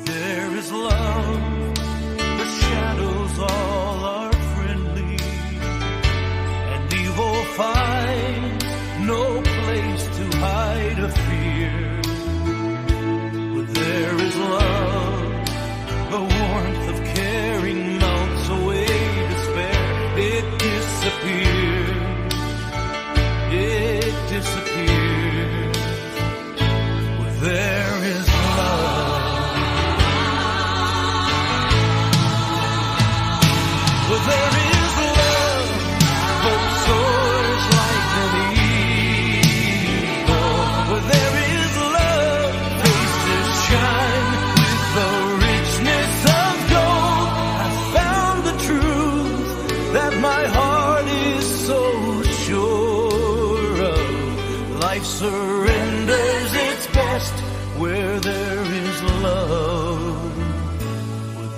There is love, the shadows all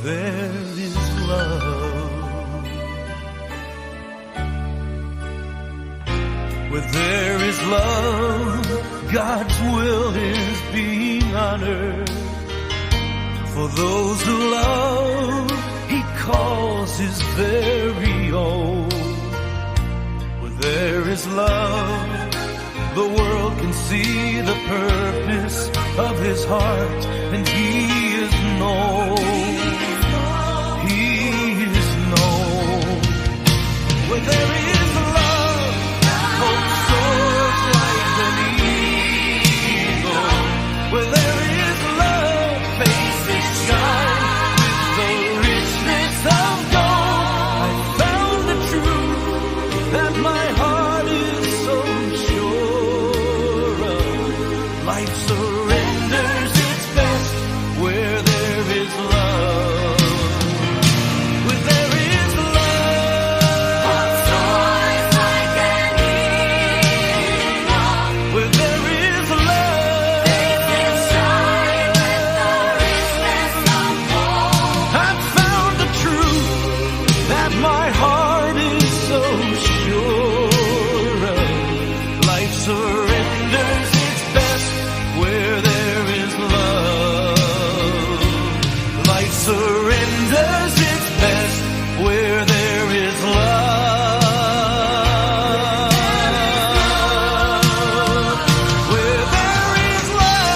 there is love. Where there is love, God's will is being honored. For those who love, He calls His very own. Where there is love, the world can see the purpose of His heart, and He is known. He is known. Where there is love, hope soars like an eagle. Where there is love, faces shine with the richness of gold. I found the truth that my heart is so sure of. Life surrenders its best where there is love. Where there is love, Hope soars like an eagle. where there is love, Faces shine with the richness of gold. I've found the truth that my heart is so sure of. Life surrenders its best where there is love. Life surrenders its best where there is love. Where there is love.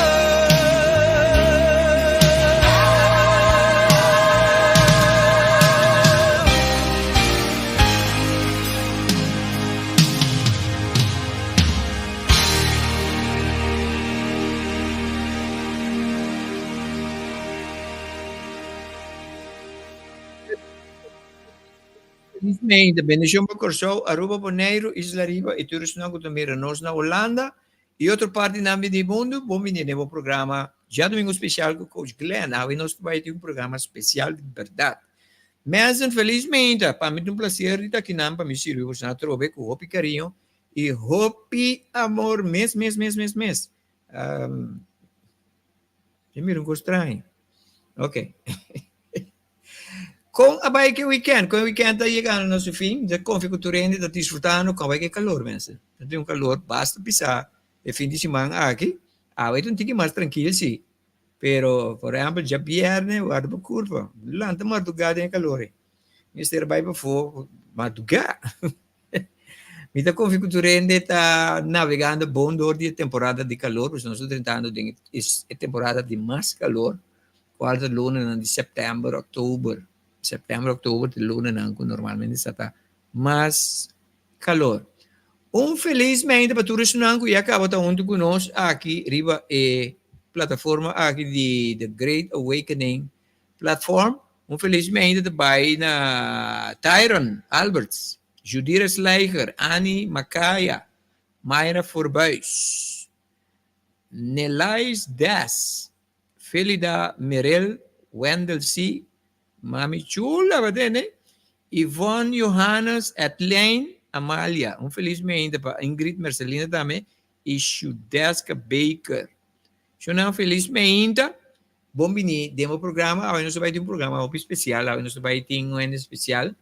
Felizmente, bendishon pa Kòrsou, Aruba, Boneiru, Isla Riba i tur esnan ku ta mira nos na Hulanda i otro partinan di mundu. Bon bini den bo programa Djadumingu Spesial ku Coach Glenn. Awe nos ta bai tin un programa spesial di bèrdat. Mensen, felizmente, pa mi ta un plaser di ta akinan pa mi sirbi boso atrobe ku hopi kariño i hopi amor mes, mes, mes, mes, mes. Um, mi mira un kos straño. Ok. Kon a bai ke weekend? Kon e weekend ta yegando na su fin, ta konfia ku tur hende ta disfrutando kon a bai ke kalor mensen. Ta tin un kalor basta pisá e fin di siman aki. Awe ta un tiki mas trankil si, pero por ehèmpel djabièrnè warda bo kurpa, lanta mardugá den e kalor ei. Mester bai pafó mardugá. Mi ta konfia ku tur hende ta navegando bon dor di e temporada di kalor, pasobra nos ta drentando den e temporada di mas kalor. Cual ta lunanan di september, october. September, october ta lunanan cu normalmente sa ta mas calor. Un feliz meinta pa tur esunnan cu ya caba ta hunto cu nos aki riba e plataforma aki di The Great Awakening Platform. Un feliz meinta ta bay na Tyron Alberts, Judira Slijger, Annie Macaya, Mayra Voorbuis, Nelais Des, Felida Merel, Wendel C. Mami chula ba tende. Yvonne Johannes, Etlein Amalia. Un felis meinta pa Ingrid Mercelina tambe y Shudeska Baker. Shona un felis meinta. Bon bini den bo programa. Awe nos ta bai tin un programa hopi special. Awe nos ta bai tin un hende special.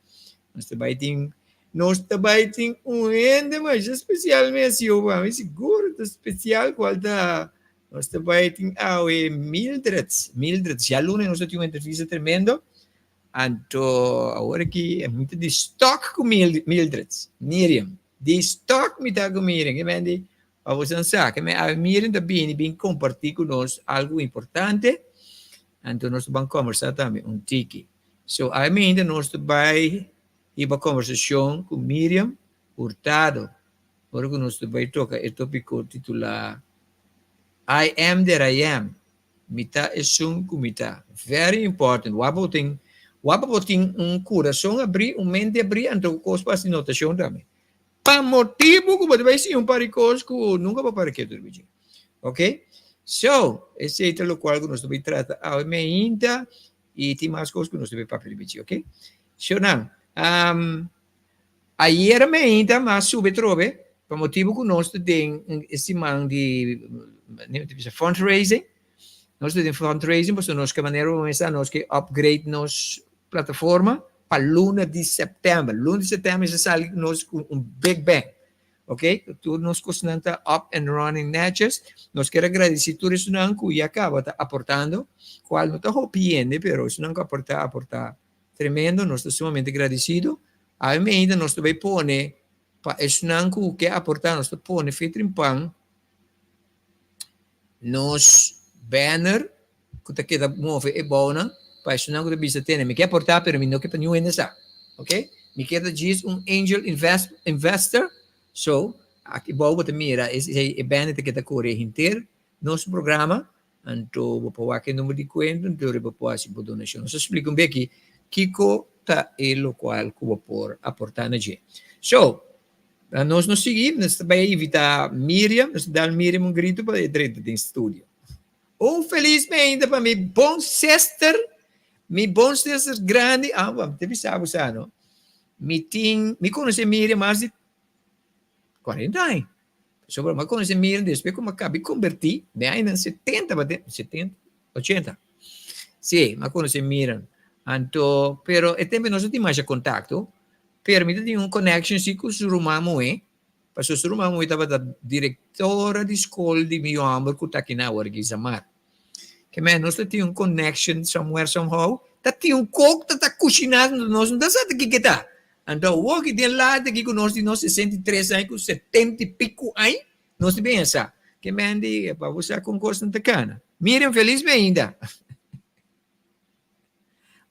Nos ta bai tin nos ta bai tin un hende masha special mes yo. Mi sigur ta special cual ta Nos ta bai tin awe Mildred. Mildred, djaluna nos a tin un entrevista tremendo. Anto awor aki mi ta di stok ku Mildred, Miriam. Di stok mi ta ku Miriam. Ke men di, pa boso sa, ke men awe Miriam ta bini bin kompartí ku nos algu importante. Anto nos ta ban kombersá tambe un tiki. So awe mainta nos ta bai hiba kombersashon ku Miriam Hurtado. Ora ku nos ta bai toka e topiko titulá I am that I am, Mi ta esun ku mi ta. Very important. Wak bo tin, wak pa bo tin un kurason abrí, un mente abrí, anto ku kos pa hasi notashon tambe. Pa motibu ku bo ta bai siña un par di kos ku nunka bo a para ketu riba dje. Ok? So, esei ta lokual ku nos ta bai trata awe meinta i tin mas kos ku nos ta bai papia riba dje, ok? Shownan, um, Ayera meinta m'a subi atrobe pa motibu ku nos ta den e siman di bisa fundraising. Nos ta den fundraising pasobra nos ke manera bo mester nos ke upgrade nos plataforma pa luna di sèptèmber. Luna di sèptèmber mester sali nos ku un big bang. Ok, tur nos kosnan ta up and running netjes. Nos kier a gradisí tur esunnan ku ya kaba ta aportando, kual no ta hopi hende, pero esunnan ku aportá, aportá tremendo. Nos ta sumamente gradisido. Awe meinta nos ta bai pone pa esunnan ku ke aportá, nos ta pone featuring pan nos banner ku ta keda move e bounan pa esunnan ku ta bisa tene mi ke aportá pero mi no ke pa niun hende sa ok mi ke ta djis un angel invest investor so aki bou bo ta mira e e banner ta keda kore henter nos programa anto bo por wak e number di kuenta anto bo por hasi bo donashon nos a splika un beki kiko ta e lokual ku bo por aportá na dje so nos no sigui nos ta bai invitá Miriam nos ta dal Miriam un grito pa e drenta den studio. Un felis meinta pa mi bon sister, mi bon sister grandi, ah, bo te bisa bo sa no. Mi tin, mi conoce Miriam mas di 40 aña. Pasobra mi a conoce Miriam despues cu mi a caba di converti, den añanan 70, ba 70, 80. Si, mi a conoce Miriam. Anto, pero e tempo nos no tin masha contacto, pero mi ta tin un connection si cu su ruman muhe. Pasobra su ruman muhé tabata direktora di skol di mi hòmber ku ta aki na awor aki Zamar. Ke men nos ta tin un connection somewhere somehow. Ta tin un kok ta ta kushiná nos no ta sa ta kiko e ta. Anto awor ki den later aki ku nos tin nos 63 aña ku 70 i piku aña nos ta bin a sa. Ke men di pa bo sa kon kosnan ta kana. Miriam felis mi ainda.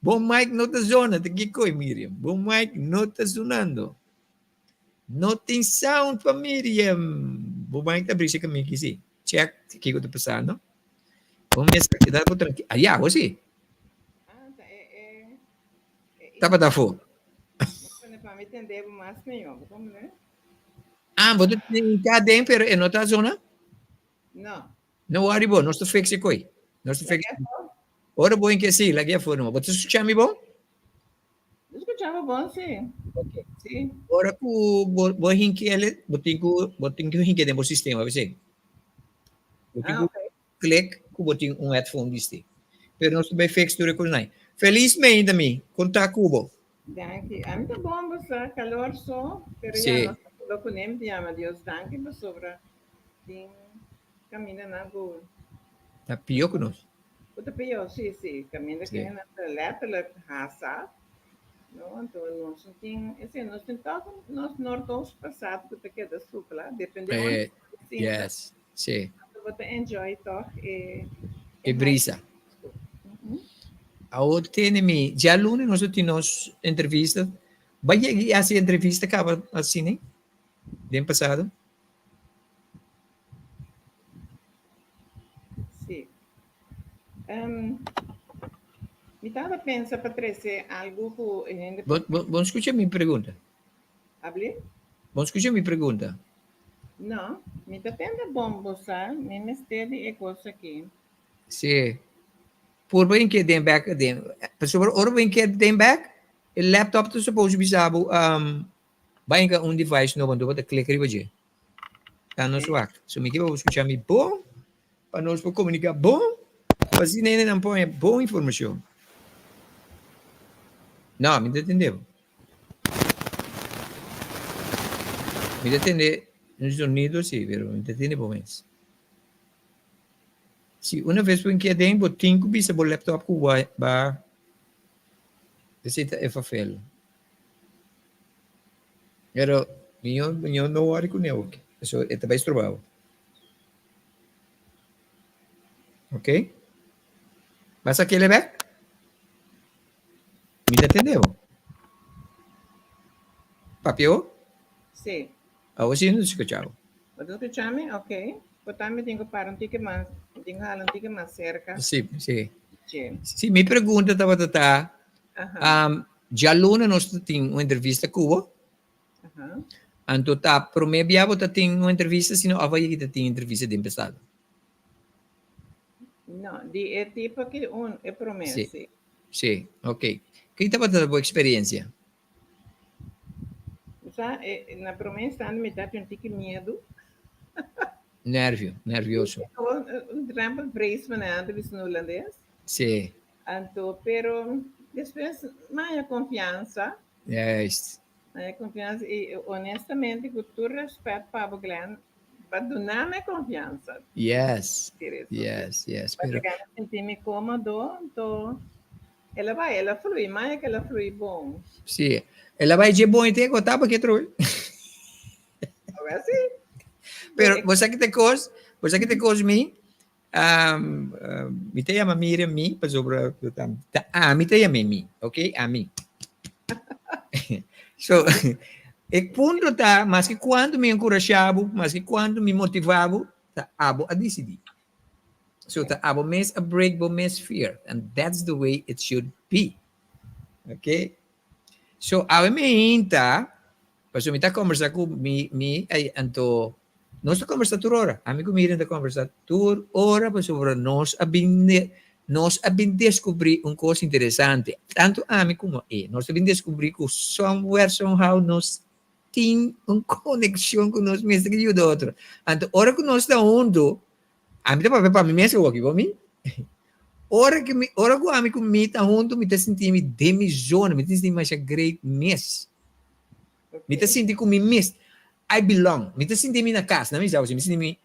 Bo mic no ta zona ta kiko Miriam? Bo mic no ta zonando. No tin sound pa Miriam. Bo mic ta brisa ka miki si. Check kiko ta pasando. Bo mester keda bo tranquilo. Ah, ya, bo si. Ah, ta e e e Tabata afó. Pone pa mi tende bo mas mihó. Bo komo ne? Ah, bo ta tin ka den pero e no ta zona? No. No worry bo, nos ta fix e koi. Nos ta fix. Lag'e afó? Ora bo en ke si, lag'e afó numa. Bo ta skucha mi bon? Bo skucha bo bon, si. Ok. Si. Ora ku bo bo hinki ele, bo tin ku bo tin ku hinki den bo sistema, besei. Bo tin Ah, ku ok. klik ku bo tin un headphone bisti. Pero nos ta bai fix tur e kosnan. Felis meinta mi, konta ku bo. Danki. Ami ta bon bo sa, kalor so, pero Si. ya nos ta lo ku nem di yama Dios danki pasobra tin kamindanan ku. Ta pió ku nos. Ku ta pió, sí, sí. Kaminda Sí. ku nan ta letterlijk hasa. No, anto nos no tin, esei nos tin tòg nos noordoost pasat ku ta keda supla, depende Eh, unda bo sinta. yes, sí. Anto bo ta enjoy tòg e E brisa. Mhm. Awor tene mi, djaluna nos a tin nos entrevista. Bai yega i hasi entrevista kaba asina den pasado? Sí. Um, mi tabata pensa pa trece algo ku e hende Bon, bon, bon skucha mi pregunta. Abli? Bon skucha mi pregunta. No, mi ta tende bon bo sa, mi mester di e kos aki. Sí. Purba in ke den bek den. Pasobra ora bo in ke den bek, e laptop ta suppose bisa bo um, bai inka un device nobo, anto bo ta klik riba dje. Ta nos wak. So mi ke pa bo skucha mi bon, pa nos por komuniká bon, pa asina hendenan por haña bon informashon. No, mi ta tende bo. Mi ta tende un sonido si, pero mi ta tende bo mes. Si una vez bo inkia den, bo tin ku bisa bo laptop ku bo ba esei ta e fafel. Pero mijo mijo no worry ku neo paso e ta bai stroba bo. Ok? Basa kele bek? Mi ta tende bo. Papia bo? Sí. Awo sí no ta skucha bo. Bo ta skucha mi? Ok. Por tanto mi tin ku para un tiki mas, mi tin ku hala un tiki mas serka. Sí, sí. Dje. Sí, mi pregunta tabata ta, Aha. um, djaluna nos ta tin un entrevista ku bo. Aha. Anto ta promé bia bo ta tin un entrevista, sino of ayiki ta tin entrevista den pasado? No, di e tipo aki un, e promé, Sí. sí. Sí, ok. Ki tabata bo experiencia? Bo sa, e, na promé instante mi ta tin un tiki miedu. Nervio, nervioso. Un drempelvrees manera nan ta bisa na hulandes. Sí. Anto, pero despues mi haña konfiansa. Juist. Mi haña konfiansa i honestamente ku tur rèspèt pa bo Glenn, bo a duna mi e konfiansa. Yes, yes, yes. Pero. Pasobra mi sinti mi kómodo, anto el a bai, el a flui, mi haña ku el a flui bon. Sí, el a bai dje bon i te ku tabata ke trobe. Awor sí. Pero bo sa ki ta kos, bo sa ki ta kos mi, mi ta yama Miriam mi pasobra ta ami ta yam'é mi, ok, ami. So, e punto ta, maske kuantu mi enkurashá bo, maske kuantu mi motivá bo, ta abo a disidí. So ta abo mes a break bo mes fear, and that's the way it should be. Ok? So awe mi hinta, pasobra mi ta kombersá ku mi mi ei anto nos ta kombersá tur ora. Ami ku Miriam ta kombersá tur ora pasobra nos a bin nos a bin deskubrí un kos interesante. Tantu ami komo e nos a bin deskubrí ku somewhere somehow nos tin un konekshon ku nos mester yuda otro. Anto ora ku nos ta huntu, Ami ta papia pa mi mes awor aki, bo mi? Ora ku mi, ora ku ami ku mi ta huntu, mi ta sinti mi den mi zona, mi ta sinti mi masha great mes. Mi ta sinti ku mi mes, I belong, mi ta sinti mi na kas, na mi sa, mi sinti mi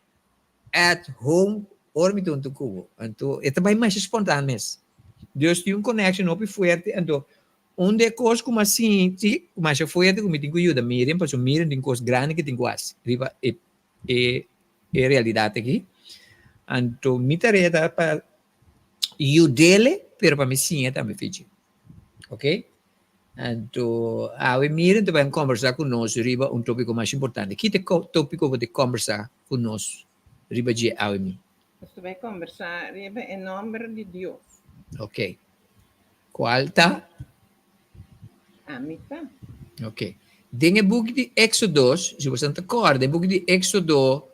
at home ora mi ta huntu ku bo. Anto e ta bai masha spontaan mes. Dus tin un connection hopi fuerte, anto un di e kos ku mi a sinti masha fuerte ku mi tin ku yuda Miriam, pasobra Miriam tin kos grandi ku tin ku hasi riba e e e realidat aki. Anto mi tarea ta pa yud'ele, pero pa mi siña tambe fichi. Ok? Anto awe miren ta bai kombersá ku nos riba un tópiko mas importante. Ki ta e tópiko bo ta kombersá ku nos riba dje awe mi? Nos ta bai kombersá riba e nòmber di Dios. Ok. Kual ta? Ami ta. Ok. Den e buki di Éxodo, si boso ta kòrda, e buki di Éxodo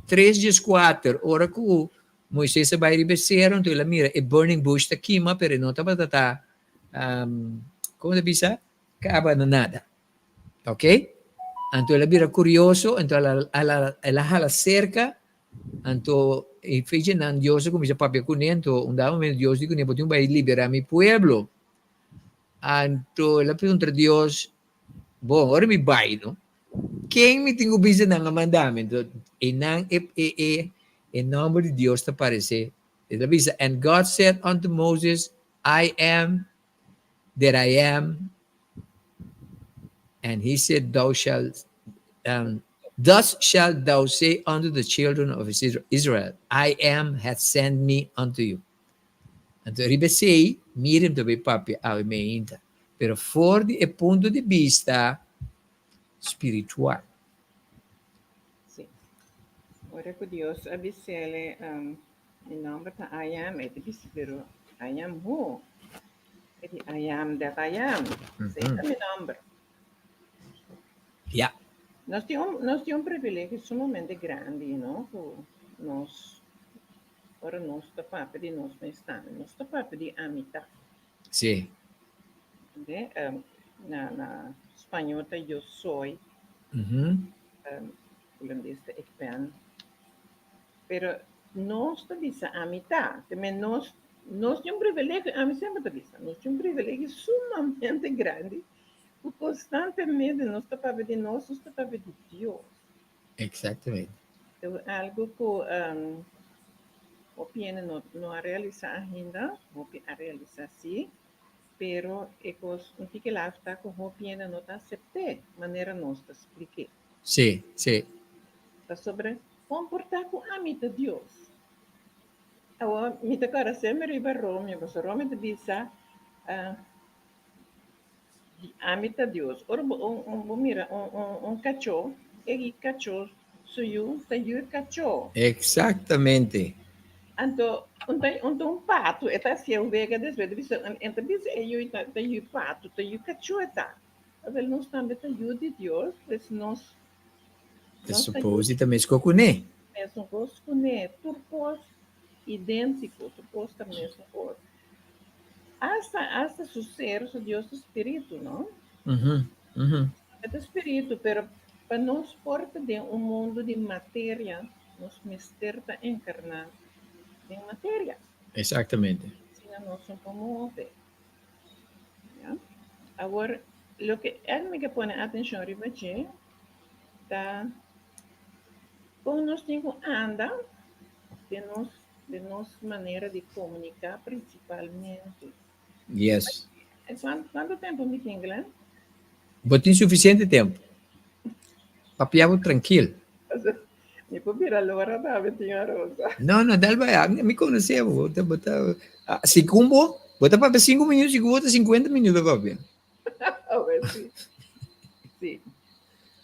tres dieskuater, ora ku Moisés a bai riba e sero, anto el a mira e burning bush ta kima, pero e no tabata ta, komo ta bisa? Kaba na nada. Ok? Anto el a bira kurioso, anto el a, el a hala serka, Anto e fechanan Dios a kuminsá papia kuné, anto un dado momento Dios di kuné, Bo tin ku bai liberá mi pueblo. Anto el a puntra Dios, Bon, ora mi bai no, ken mi tin ku bisa nan a manda mi? Anto einan e e e e nòmber di Dios ta paresé. El a bisa, And God said unto Moses, I am that I am. And he said, Thou shalt, um, thus shalt thou say unto the children of Israel, I am hath sent me unto you. Anto riba esei, Miriam ta bay papia awe meinta, pero for di e punto di bista spiritual. Sí. Ora ku Dios a bis'ele, um, mi nomber ta I am, e ta bisa, pero I am who? E di I am that I am. Esei ta mi nomber. Ja. Nos tin un, nos tin un privilegio sumamente grandi, no? Ku nos, ora nos ta papia di nos mes tambe, nos ta papia di ami ta. Sí. Ente? Um, na, na spañó ta yo soy. Um, hulandes ta ik ben. Pero nos ta bisa ami ta. Te men nos, nos tin un privilegio, ami semper ta bisa, nos tin un privilegio sumamente grandi ku konstantemente nos ta papia di nos, nos ta papia di Dios. Exactamente. Ta algo ku um, hopi hende no, no a realisá ainda, hopi a realisá sí, pero e kos un tiki laf ta ku hopi hende no ta asept'é manera nos ta splik'é. Sí, sí. Pasobra kon por ta ku ami ta Dios? Awor, mi ta kòrda semper riba Romeo, pasobra Romeo ta bisa, di ami ta Dios. Ora bo un bo mira un un un kachó, e kachó su yu ta yu e kachó. Eksaktamente. Anto un ta un ta un patu, e ta hasié un wega despues, e ta bisa e ta bisa e yu ta ta yu patu, ta yu kachó e ta. Awel nos tambe ta yu di Dios, pues nos Ta suppose di ta mesco kuné. Mesun kos kuné, tur kos idéntiko, tur kos ta mesun kos. Asta, asta su ser, su Dios ta spiritu, no? E ta spiritu, pero pa nos por ta den un mundu di materia. Nos mester ta enkarná den materia. Exactamente. Asina nos no por move. Ya. Awor, loke èk mi ke pone atenshon riba dje ta kon nos tin ku anda den nos den nos manera di komuniká prinsipalmente. Yes. Kuantu tempu mi tin, Glenn? Bo tin sufisiente tempu. Papia bo trankil. Mi por bira lora tambe, Tio Rosa. No, no, dal bai. Mi konosé bo. Bo ta, segun bo, bo ta papia sinku minuut, segun bo ta sinkuenta minuut bo papia. Awe, si. Si.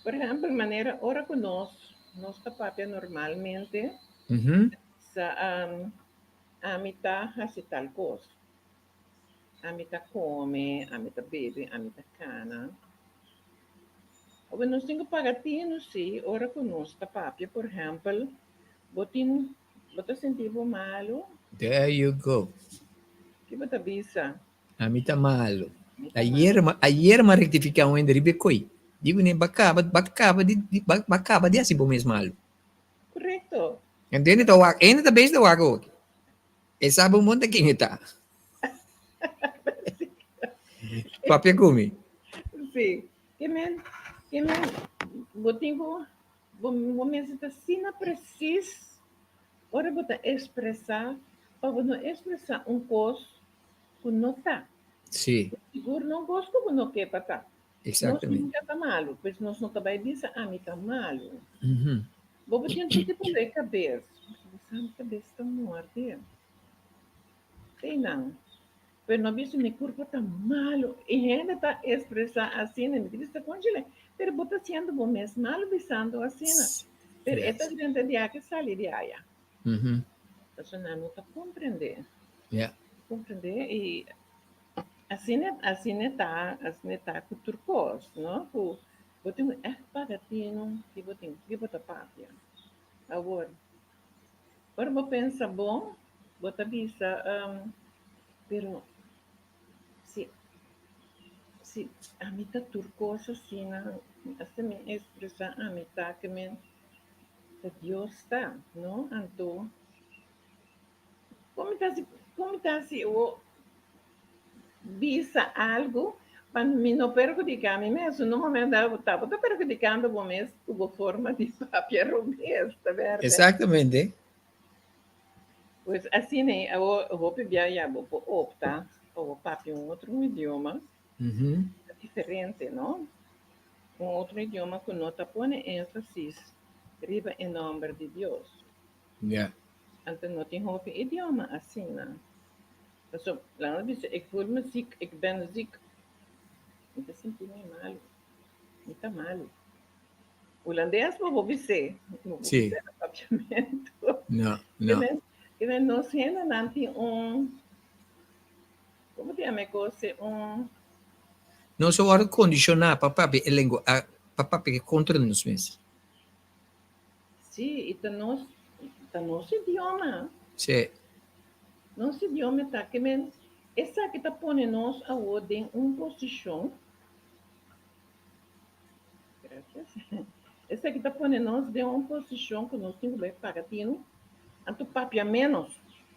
Por ehèmpel, manera ora ku nos, nos ta papia normalmente, sa, ami ta hasi tal kos. Ami ta kome, ami ta bebe, ami ta kana. Awe nos tin ku paga tinu si ora ku nos ta papia, por ehèmpel, bo tin, bo ta sinti bo malu. There you go. Ki bo ta bisa? Ami ta malu. Ayer, ayer m'a rektifiká un hende riba e koi. Di kuné bo a kaba, bo a kaba di, bo a kaba di hasi bo mes malu. Korekto. Hende ta wak, hende ta bes ta wak awoki. E sa bo monta ken e ta. Papia ku mi. Sí. Ke men, ke men, bo tin ku, bo, bo mester ta asina presis ora bo ta ekspresá, pa bo no ekspresá un kos ku no ta. Sí. Sigur no un kos ku bo no ke pa ta. Exactamente. Nos nunca ta malu, pues nos no ta bai bisa ami ta malu. Bo por tin tur tipo de cabes. Bo sa mi cabes ta morde. Tei nan. Pero no bisa mi curpa ta malu. E hende ta expresa asina, mi ta bisa conchele, pero bo ta haciendo bo mes malu bisando asina. Pero e ta drenta di aki sali di aya. Pasobra nan no ta comprende. Comprende y Asina, asina ta, asina ta ku tur kos, no? Ku bo tin ku ègt paga tinu ki bo tin, ki bo ta papia. Awor, ora bo pensa bon, bo ta bisa, pero si, si ami ta tur kos asina, asta mi ekspresá ami ta ke men ta Dios ta, no? Anto. Kon mi ta hasi, kon mi ta hasi o bisa algu pa mi no perhudiká mi mes? Un momento dado bo tabata perhudikando bo mes ku bo forma di papia robes, ta bèrdè? Exactamente. Pues asina ei awor hopi bia ya bo por opta pa bo papia un otro idioma diferente, no? Un otro idioma ku no ta pone énfasis riba e nòmber di Dios. Ja. Anto no tin hopi idioma asina. Paso laat nos bisa ik voel me ziek, ik ben ziek. Mi ta sinti mi malu. Mi ta malu. Hulandes bo por bis'é. Bo por Sí. bis'é na papiamentu. No, no. Ke ke men nos hendenan tin un, komo ta yama e kos e un. Nos a wòrdu kondishoná pa papia e lengua, pa papia kontra nos mes. Sí, i ta nos, ta nos idioma. Sí. Nos idioma ta ke men, esaki ta pone nos awor den un posishon, gracias, esaki ta pone nos den un posishon ku nos tin ku bai paga tinu, anto papia ménos.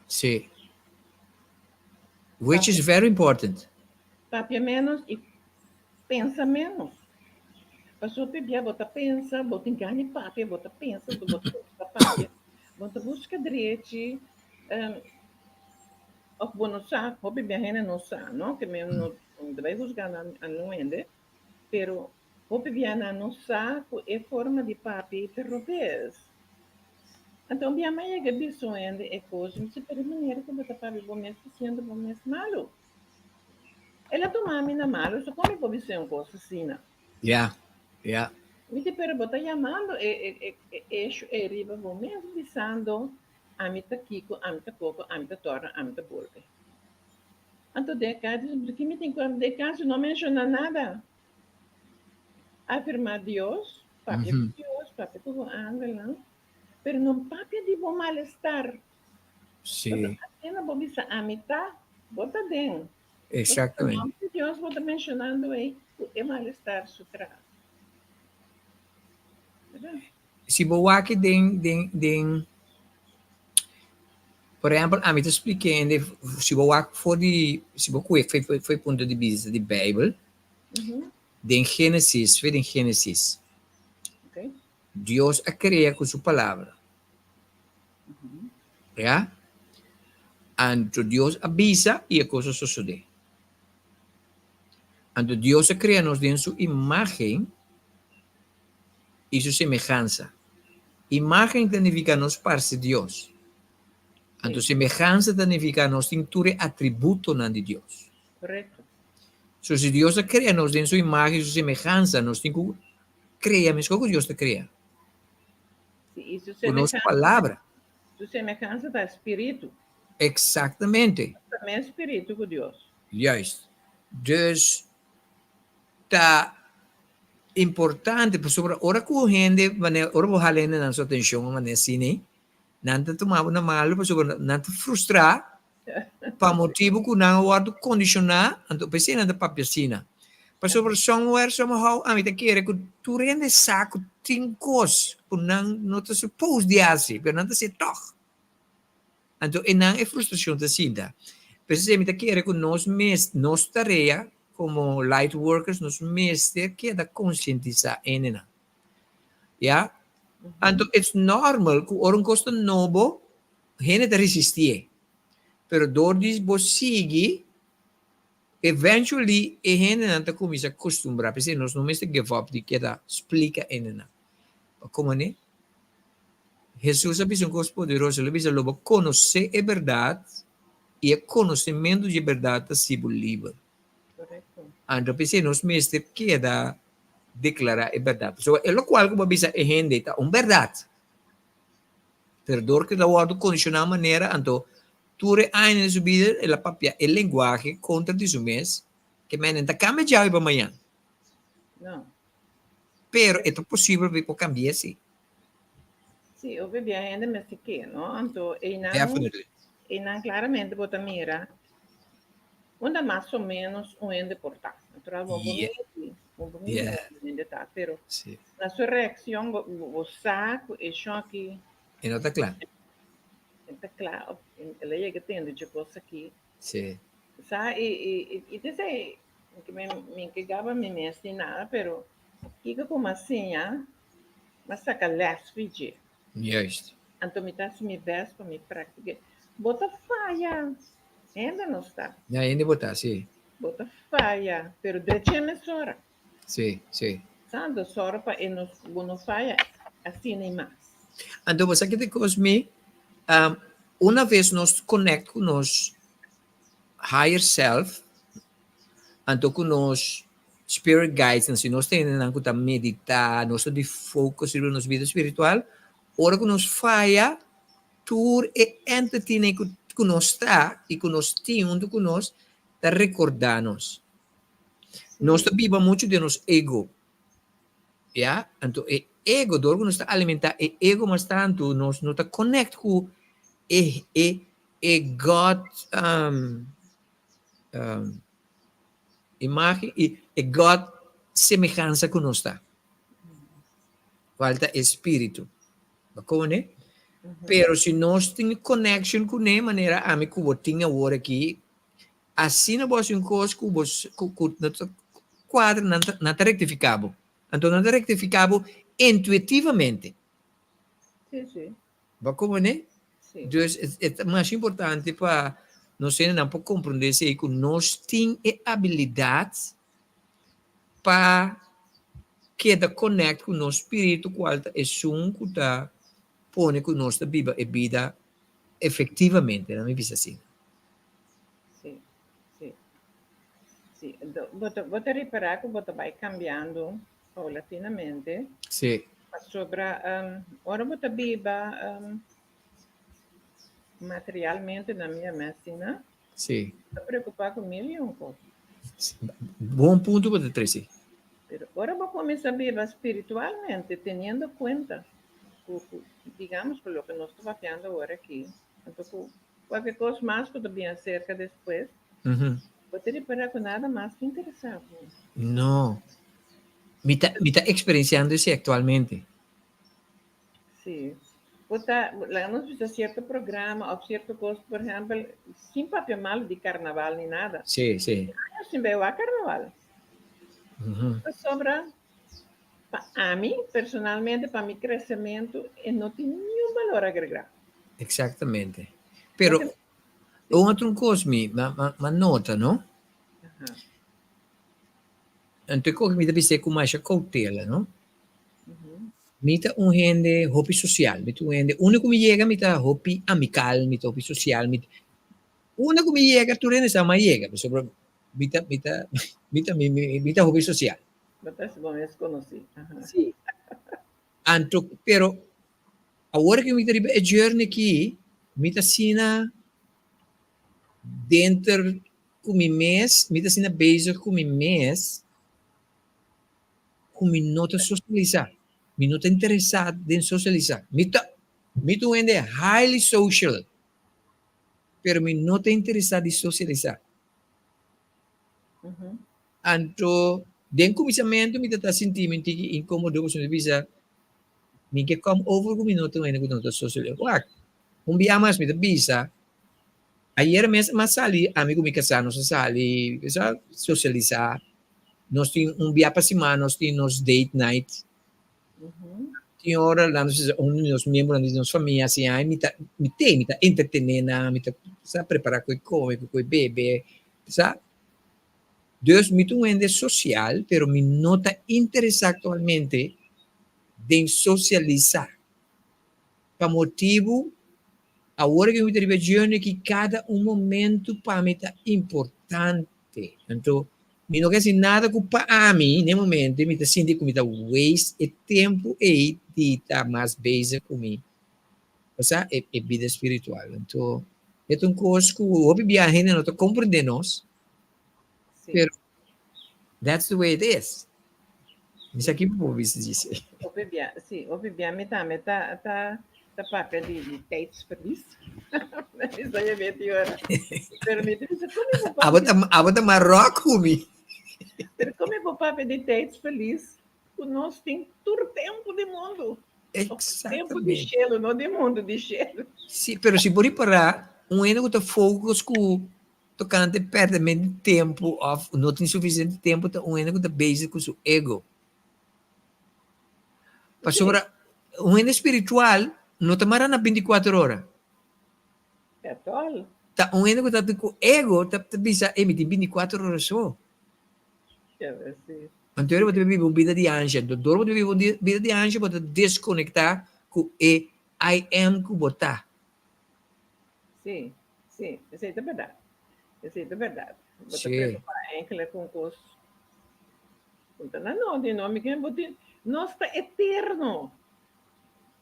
Sí. Which is very important. Papia ménos i Pensa ménos. Pasobra pabia bo ta pensa, bo tin gana di papia, bo ta pensa, bo ta buska papia, bo ta buska drechi, òf bo no sa, hopi bia hende no sa, no, ke mi no ta bai husga nan a nun hende, pero hopi bia nan no sa ku e forma di papia ta robes. Anto un bia mi a yega bisa un hende e kos, mi bisa, pero e manera ku bo ta papia bo mes ta siendo bo mes malu. El a tuma mi na malu, so kon mi por bis'é un kos asina? Ya, ya. Mi di, pero bo ta yamando e e e e eshu ei riba bo mes, bisando, Ami ta kiko, ami ta koko, ami ta torna, ami ta bolbe. Anto den e kas, di ki mi tin ku den e kas no menshoná nada. Afirmá Dios, papia ku Dios, papia ku bo angelnan, pero no papia di bo malestar. Sí. Pasobra asina bo bisa ami ta, bo ta den. Exactamente. Pasobra nomber di Dios bo ta mencionando ei cu e malestar su tras. Verdad? Si bo wak den den den por ehempel ami ta splika hende si bo wak for di si bo kue for for punto di bista di Bijbel den Genesis for den Genesis Dios a krea ku su palabra ya anto Dios a bisa i e kos a sosode anto Dios a krea nos den su imagen. i su semehansa. Imágen ta nifiká nos parse Dios. Anto semehansa ta nifiká nos tin tur e atributonan di Dios. Korekto. So si Dios a krea nos den su imágen i su semehansa, nos tin ku krea meskos ku Dios ta krea. Sí, i su Ku nos semehansa, palabra. su semehansa ta spiritu. Eksaktamente. Nos ta mes spiritu ku Dios. Juist. Dus Ta importante pasobra ora ku hende manera ora bo hala hende nan su atenshon manera asina nan ta tuma bo na malu pasobra nan ta frustrá pa motibu ku nan a wòrdu kondishoná anto p'esei nan ta papia asina. Pasobra somewhere somehow ami ta kere ku tur hende sa ku tin kos ku nan no ta suppose di hasi pero nan ta hasié tòg. Anto einan e frustracion ta sinta. P'esei mi ta kere cu nos mes, nos tarea como light workers, nos mester keda concientisa hendenan. Ya? Anto it's normal cu ora un cos ta nobo, hende ta resistié. Pero door di bo sigui, eventually e hendenan ta cuminsa custumbra. P'esei nos no mester give up di keda splica hendenan. Pa como ne? Hesus a bisa un kos poderoso. El a bisa, Lo bo konosé e bèrdat, i e konosementu di e bèrdat ta hasi bo liber. Anto p'esei nos mester keda deklará e bèrdat. Pasobra e lokual ku bo a bisa e hende ta un bèrdat. Pero dor ku el a wòrdu kondishoná manera, anto tur e añanan di su bida el a papia e lenguahe kontra di su mes, ke menen ta kambia djawe pa mañan. Pero e ta posibel pa e por kambia si. Sí, hopi bia hende mester ke, no? Anto einan, Definitely. einan claramente bo ta mira unda mas o menos un hende por ta. Natural bo por Yeah. midi, bo por midi Yeah. un hende ta, pero Sí. na su reaccion bo, bo, bo sa ku e shon aki E no ta kla. e ta kla, of el a yega tende dje kos aki. Sí. Sa, i, i, i, i t'esei Mi, mi ke gaba mi mes ni nada, pero kiko ku m'a siña, m'a saka lès fi dje. Juist. Anto mi ta hasi mi bèst pa mi praktik'é. Bo ta faya, hende no sta. Ja, hende bo ta, sí. Bo ta faya, pero drech'é mesora. Sí, sí. Santo, sòru pa e no, bo no faya asina i mas. Anto bo sa kiko kos mi, una ves nos connect ku nos higher self, anto ku nos spirit guides, si nos ta hendenan ku ta meditá, nos ta di focus riba nos bida spiritual, ora ku nos faya, tur e entitynan ku ku nos ta i ku nos tin huntu ku nos ta rekordá nos. Nos ta biba muchu den nos ego. Ya, anto e ego, dor ku nos ta alimentá e ego mas tantu, nos no ta connect ku e e E God imagen i e God semehansa ku nos ta. Kual ta e spiritu. Bo kone? Pero si nos tin connection kuné manera ami ku bo tin awor aki, asina bo hasi un kos ku bo ku no ta kuadra nan ta nan ta rektifiká bo. Anto nan ta rektifiká bo intuitivamente. Sí, sí. Bo a komprendé? Sí. Dus e ta mas importante pa nos hendenan por komprendé esei ku nos tin e abilidat pa keda connect ku nos spiritu kual ta esun ku ta pone ku nos ta biba e bida efectivamente, laat mi bisa asina. Sí, sí. Sí, bo ta, bo ta ripará ku bo ta bai kambiando paulatinamente. Sí. Pasobra ora bo ta biba materialmente na mi mes asina. Sí. Ta preocupa cu mil y un cos. Bon punto bo ta trece. Pero ora bo cuminsa biba spiritualmente teniendo cuenta cu, cu digamos cu loke nos ta papiando awor aki, anto cu cualkier cos mas cu ta bien acerca despues, Bo ta ripará ku nada mas ta interesá bo. No. Mi ta, mi ta eksperensiando esei aktualmente. Sí. Bo ta, laga nos bisa cierto programa of cierto cos, por ehempel, sin papia malo di carnaval ni nada. Sí, sí. Años sin bay wak carnaval. Pasobra, pa ami, personalmente, pa mi crecemento, e no tin niun balor agregá. Exactamente. Pero, un otro cos mi, ma, ma, ma nota, no? Anto e koki mi ta bis'é ku masha koutela, no? Mi ta un hende hopi sosial, mi ta un hende, unda ku mi yega mi ta hopi amikal, mi ta hopi sosial, mi unda ku mi yega tur hende sa mi a yega, pasobra mi ta mi ta mi ta mi ta hopi sosial. Bo ta bo mes konosí. Sí. Anto, pero awor ku mi ta riba e journey aki, mi ta asina denter ku mi mes, mi ta asina bezig ku mi mes ku mi no ta sosialisá. Mi no ta interesá den sosialisá. Mi ta mi ta un hende highly social, pero mi no ta interesá di sosialisá. Anto den kuminsamentu mi ta ta sinti mi un tiki inkomodo pasobra mi ta bisa mi ke come over ku mi no ta un hende ku no ta sosialisá. Wak, un bia mas mi ta bisa Ayer mes m'a sali, ami ku mi kasá nos a sali, sa, sosialisá. Nos tin un bia pa siman nos tin nos date night. Tin ora nan nos un di nos miembronan di nos famia hasi ai mi ta mi te mi ta entretené nan, mi ta sa prepará ku e kome ku e bebe, sa. Dus mi ta un hende sosial pero mi no ta interesá aktualmente den sosialisá. Pa motibu Awor ke mi ta riba journey ki kada un momento pa mi ta importante. Anto mi no ke hasi nada ku pa ami n'e momento mi ta sinti ku mi ta waste e tempu ei di ta mas bezig ku mi osea e e bida spiritual. Anto e ta un kos ku hopi bia hende no ta komprende nos pero That's the way it is. Mi sa ki bo bisa djise. Hopi bia, sí, hopi bia mi tambe ta ta ta papia di di tijdsverlies. Mi sa je weet die ora. Pero mi ta bisa kon mi por papia. Abo ta abo ta mas rock ku mi. Pero kon mi por papia di tijdsverlies ku nos tin tur tempu di mundu. Tempu di shelu, no di mundu, di shelu. Sí, pero si bo ripará un hende ku ta focus ku Tokante pèrdèment di tempu òf no tin sufisiente tempu ta un hende ku ta bezig ku su ego. Pasobra un hende spiritual no ta mara na binti kuater ora. Ta un hende ku ta ku ego ta bisa ey mi tin binti kuater ora so. Anto bo ta biba un bida di ansha. Dor bo ta biba un bida di ansha bo ta deskonektá ku e I am ku bo ta. Sí, sí, esei ta bèrdat. Esei ta bèrdat. Bo ta preokupá enkele ku un kos ku ta na nodi, no? Mi ke bo tin, nos ta eterno.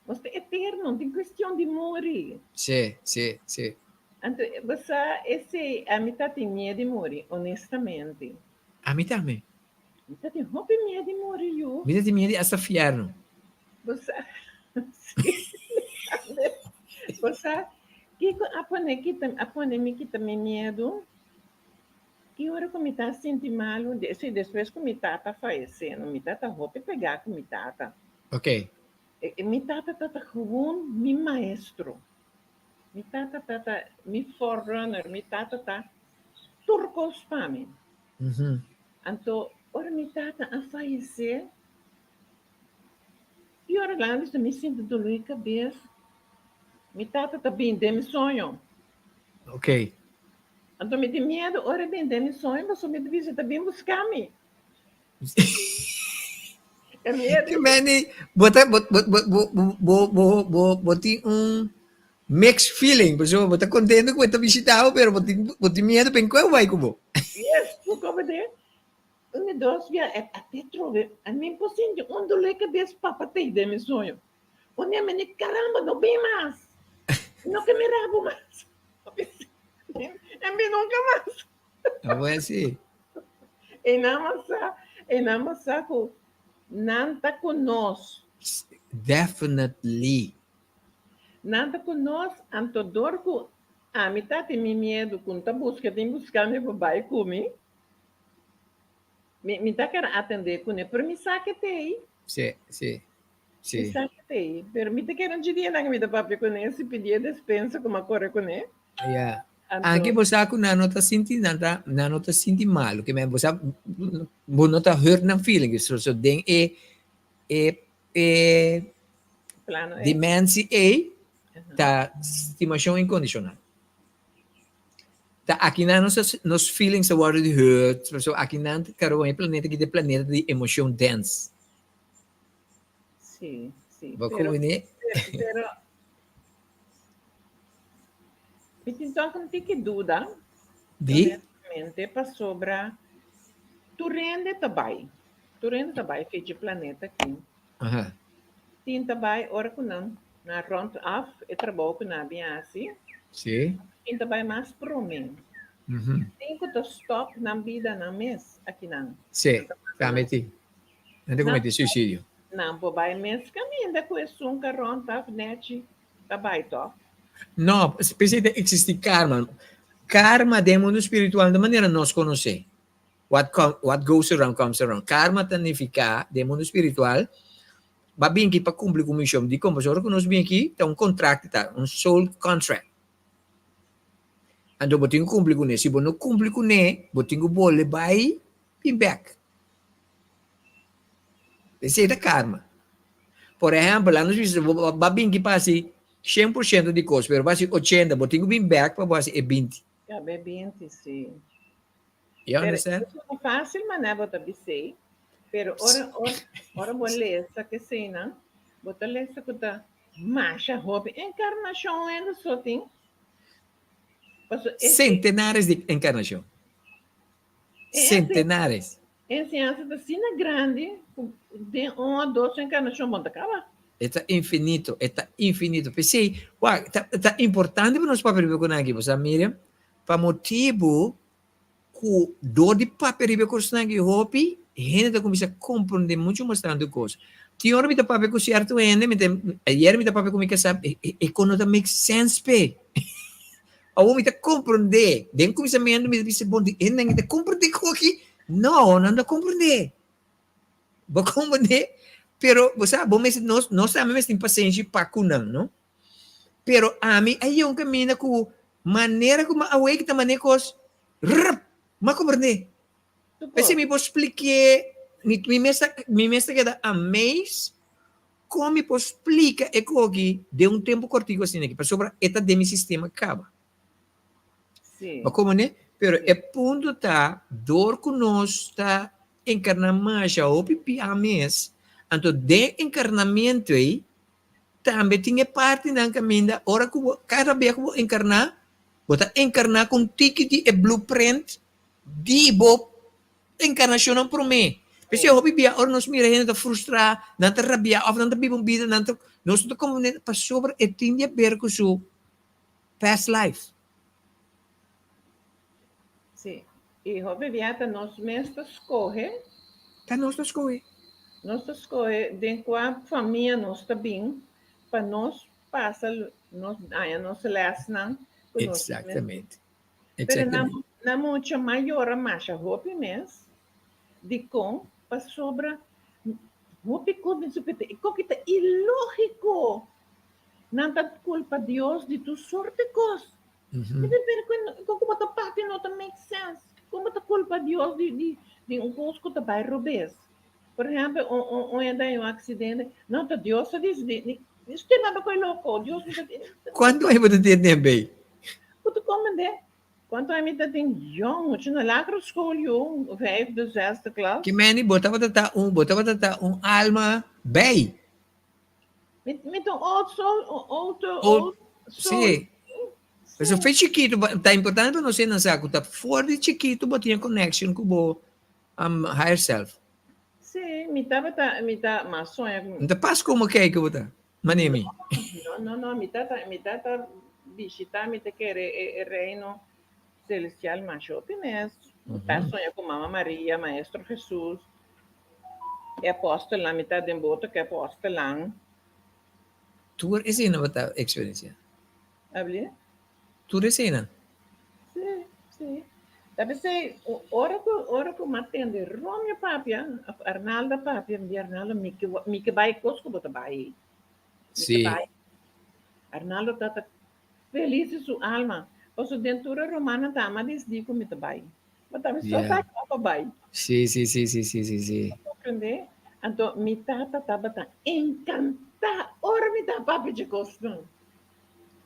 Nos ta eterno, no tin kuestion di muri. Sí, sí, sí. Anto, bo sa, esei, ami ta tin miedu di muri, honestamente. Ami tambe. Mi ta tin hopi miedu di muri, yu. Mi ta tin miedu di hasta fièrnu. Bo sa, sí, bo sa kiko a pone kita, a pone mi kita mi miedu? Ki ora ku mi ta sinti malu, sí, despues ku mi tata fayesé, no, mi tata hopi pegá ku mi tata. Ok. Mi tata tata gewoon mi maestro. Mi tata tata mi forerunner, mi tata ta tur kos pa mi. Anto ora mi tata a fayesé, i ora grandi mi sinti doló di kabes, mi tata ta bini den mi soño. Ok. Anto mi tin miedu ora e bini den mi soño pasobra mi ta bisa e ta bin buska mi. E miedu. Ki meni bo ta bo bo bo bo bo bo bo tin un mixed feeling pasobra bo ta kontento ku e ta bishita bo pero bo tin bo tin miedu pa e kue bai ku bo. Yes, bo koba de un di dos bia e a te trobe a mi por sinti un dolor di kabes papa tei den mi soño. Un dia mi di caramba no bin mas, no ke mira bo mas. E bin nunka mas. Abo si. E nan mas sa, e nan mas sa ku nan ta ku nos. Definitely. Nan ta ku nos, anto dor ku ami ta tin mi miedu ku N ta buska tin buska mi pa bai ku mi, mi, mi ta kere atendé kuné, pero mi sa ke t'ei. Sí, sí. Sí. Mi sa ku ta ei, pero mi ta kere un dje dianan mi ta papia kuné, si pidié despensa ku mi a kore kuné. Ya. Anto. Anke bo sa ku nan no ta sinti, nan ta, nan no ta sinti malu, ke men bo sa, bo no ta hurt nan feeling, so, so den e, e, e Plano ei. dimensie ei ta stimashon inkondishonal. Ta akinan nos ta, nos feelings ta wòrdu di hurt, pasobra akinan, karo e planeta aki ta e planeta di emocion dense. Sí, sí. Bo Pero, kumbiní? pero, mi tin toch un tiki duda. Di? Honestamente, pasobra tur hende ta bai. Tur hende ta bai fechi planeta aki. Aha. Tin ta bai ora ku nan nan rond af e trabou ku nan a bin hasi. Sí. Tin ta bai mas promé. Tin ku ta stop nan bida nan mes akinan. Sí, tambe tin. Nan ta comete suicidio. Nan por bai mes caminda cu esun ca rond af nechi ta bai toch? No, p'esei ta existi karma. Karma den mundo spiritual no ta manera nos conoce. What come, what goes around comes around. Karma ta nifica den mundo spiritual bo a bin aki pa cumpli cu un mision. Dicon? Pasobra ora cu nos bin aki ta un contract ta, un soul contract. Anto bo tin cu cumpli cune. Si bo no cumpli cune, bo tin cu bolbe bai bin bek. Esei ta karma. Por ehèmpel, laga nos bisa bo ba bin ki pa hasi shen por shento di kos, pero bo hasi ochenta, bo tin ku bin bèk pa bo hasi e binti. Ya, be binti, si. You Pero understand? e no fácil manera bo ta bisei, pero ora, ora, ora bo lesa keseinan, bo ta lesa ku ta masha hopi enkarnashon hende so tin. Paso e, e, Sentenares di enkarnashon. e Sentenares. E enseñansa ta asina grandi ku den un o dos enkarnashon bo no ta kaba. E ta infinito, e ta infinito. P'esei, wak, ta ta importante pa nos papia riba e konan aki, bo sa Miriam, pa motibu ku dor di papia riba e kosnan aki hopi hende ta kuminsá komprondé muchu mas tantu kos. Tin ora mi ta papia ku sierto hende, mi ta, ayer mi ta papia ku mi kasá, e e e kon no ta make sense p'e. Awor mi ta komprondé. Den kuminsamentu mi ta bisa, bon, di e nan ta komprondé ku aki? No, nan no ta komprondé. Bo komprondé? Pero, bo sa, bo mester, nos, nos tambe mester tin pasenshi pa ku nan, no? Pero ami a yega un kaminda ku manera ku mi a awake ta manera kos, rrp, mi a komprondé. P'esei mi por spliké, mi, mi mes ta, mi mes ta keda amazed Kon mi por splika e koki den un tempu kortiku asina aki? Pasobra e ta den mi sistema kaba. Sí. Bo komprende? Pero e punto ta, dor ku nos ta enkarná masha hopi pia mes, anto den enkarnamentu ei tambe tin e partinan kaminda ora ku bo, kada bia ku bo enkarná, bo ta enkarná ku un tiki di e blueprint di bo Enkarnashonnan promé. P'esei hopi bia ora nos mira hende ta frustrá, nan ta rabiá òf nan ta biba un bida nan ta nos no ta komprendé pasobra e tin di aber ku su past life. Sí, i hopi bia ta nos mes ta skohe. Ta nos ta skohe. Nos ta skohe den kua famia nos ta bin pa nos pasa nos haña nos lèsnan ku nos mester. Eksaktamente. Pero nan, nan mucha mas yora masha hopi mes. Dikon? Pasobra hopi kos den su pete. E koki ta ilógiko. Nan ta kulpa Dios di tur sorte kos. Mi ta pero kon ku bo ta papia no ta make sense. Kon bo ta kulpa Dios di di di un kos ku ta bai robes? Por ehèmpel, un un un hende haña un aksidente, no ta Dios a disidí. Usted manda koe loko, Dios no ta. Kuantu aña bo ta tin den bay? Bo ta komprendé? Kuantu aña mi ta tin? Yòn, mucha na lagere school yu, vijfde, zesde klas. Ki meni bo tabata ta un, bo tabata ta un alma bay. Mi, mi ta un old soul, un old, old soul. Sí. Pasobra fe chikitu, ta importante pa nos hende sa ku ta for di chikitu bo tin e connection ku bo higher self. Sí, mi tabata, mi ta mas soña ku. No ta pas komo kei ku bo ta, manera mi. No, no, no, mi tata, mi tata bishita, mi ta kere e, e reino celestial mas hopi mes. Mi ta soña ku Mama Maria, Maestro Jesus, e apostelnan, mi ta den boto ku e apostelnan. Tur eseinan bo ta eksperensia? Abli? Tur eseinan? Sí, sí. Ta p'esei, ora ku ora ku m'a tende Romeo papia òf Arnaldo papia, mi di Arnaldo mi ke mi ke bai kos ku bo ta bai ei. Mi ke bai. Arnaldo ta ta felis di su alma, pasobra den tur e rumannan ta ama disdi ku mi ta bai. Ma ta mi so sa kla pa bai. Sí, sí, sí, sí, sí, sí, sí. Bo comprende? Anto mi tata tabata encantá ora mi ta papia dje kosnan.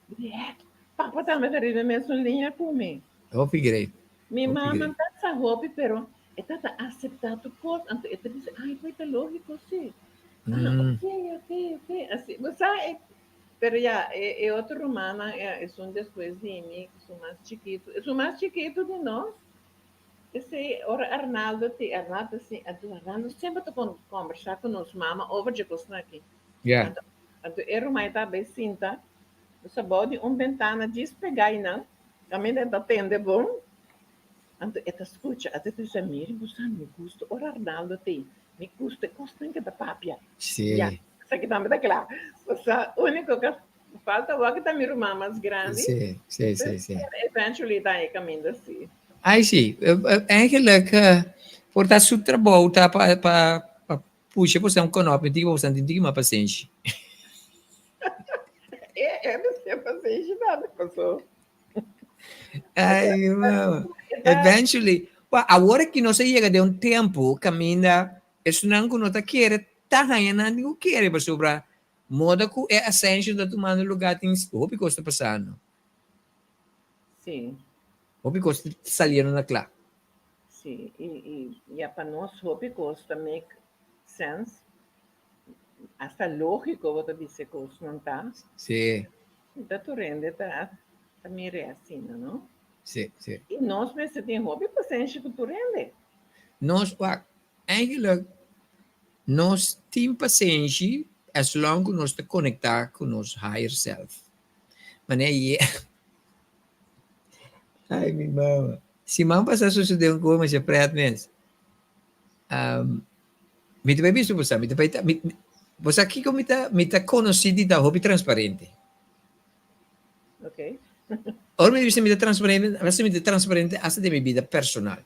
Mi di, Hek, papa tambe ta riba e mesun liña ku mi. Hopi great. Mi Hopi mama great. ta sa hopi, pero e tata aceptá tur kos, anto e ta bisa, ay, pues ta lógico sí. Ah, ok, ok, ok. Así, bo sa, e, pero ya, e, e otro rumannan, e, esun despues di mi, esun mas chikitu, esun mas chikitu di nos, esei, ora Arnaldo te, Arnaldo ta si, anto Arnaldo semper ta kon kombersá ku nos mama over dje kosnan aki. Anto, anto e ruman ta bai sinta, bo sa, bou di un bentana djis pegá einan, Kaminda e ta tende bon, anto e ta skucha. Anto e ta bisa, Miri, bo sa, mi gusta ora Arnaldo ta ei. Mi gusta e kosnan ke ta papia. Ya, esaki tambe ta kla. Bo sa, úniko ke falta awor ta mi ruman mas grandi. Sí, sí, sí, sí. Pero eventually ta e kaminda sí. Ai sí, eigenlijk por ta su trabou ta pa pa pa pusha boso un konop, mi tin ku boso tin tiki mas pasenshi. E e mester pasenshi tambe paso. Ai mama. Eventually, wa awor aki nos a yega den un tempu kaminda esunnan ku no ta kere ta haña nan tin ku kere pasobra moda ku e ascension ta tumando lugar tin hopi kos ta pasando. Sí. Hopi kos ta saliendo na kla. Sí, i i ya pa nos hopi kos ta make sense. Hasta lógico bo ta bisa e kosnan ta. Sí. Ta tur hende ta ta mir'é asina, no? Sí, sí. I nos mester tin hopi pasenshi ku tur hende. Nos, wak, eigenlijk nos tin pasenshi as long ku nos ta konektá ku nos higher self. Manera ye Ai, mi mama. Siman pasá sosodé un kos masha pret mes. Um, mi ta bai bisa bo sa, mi ta bai ta, mi, bo sa kiko mi ta, mi ta konosí di ta hopi transparente. Ok. Ora mi bisa mi ta transparente, a veces mi ta transparente hasta den mi bida personal.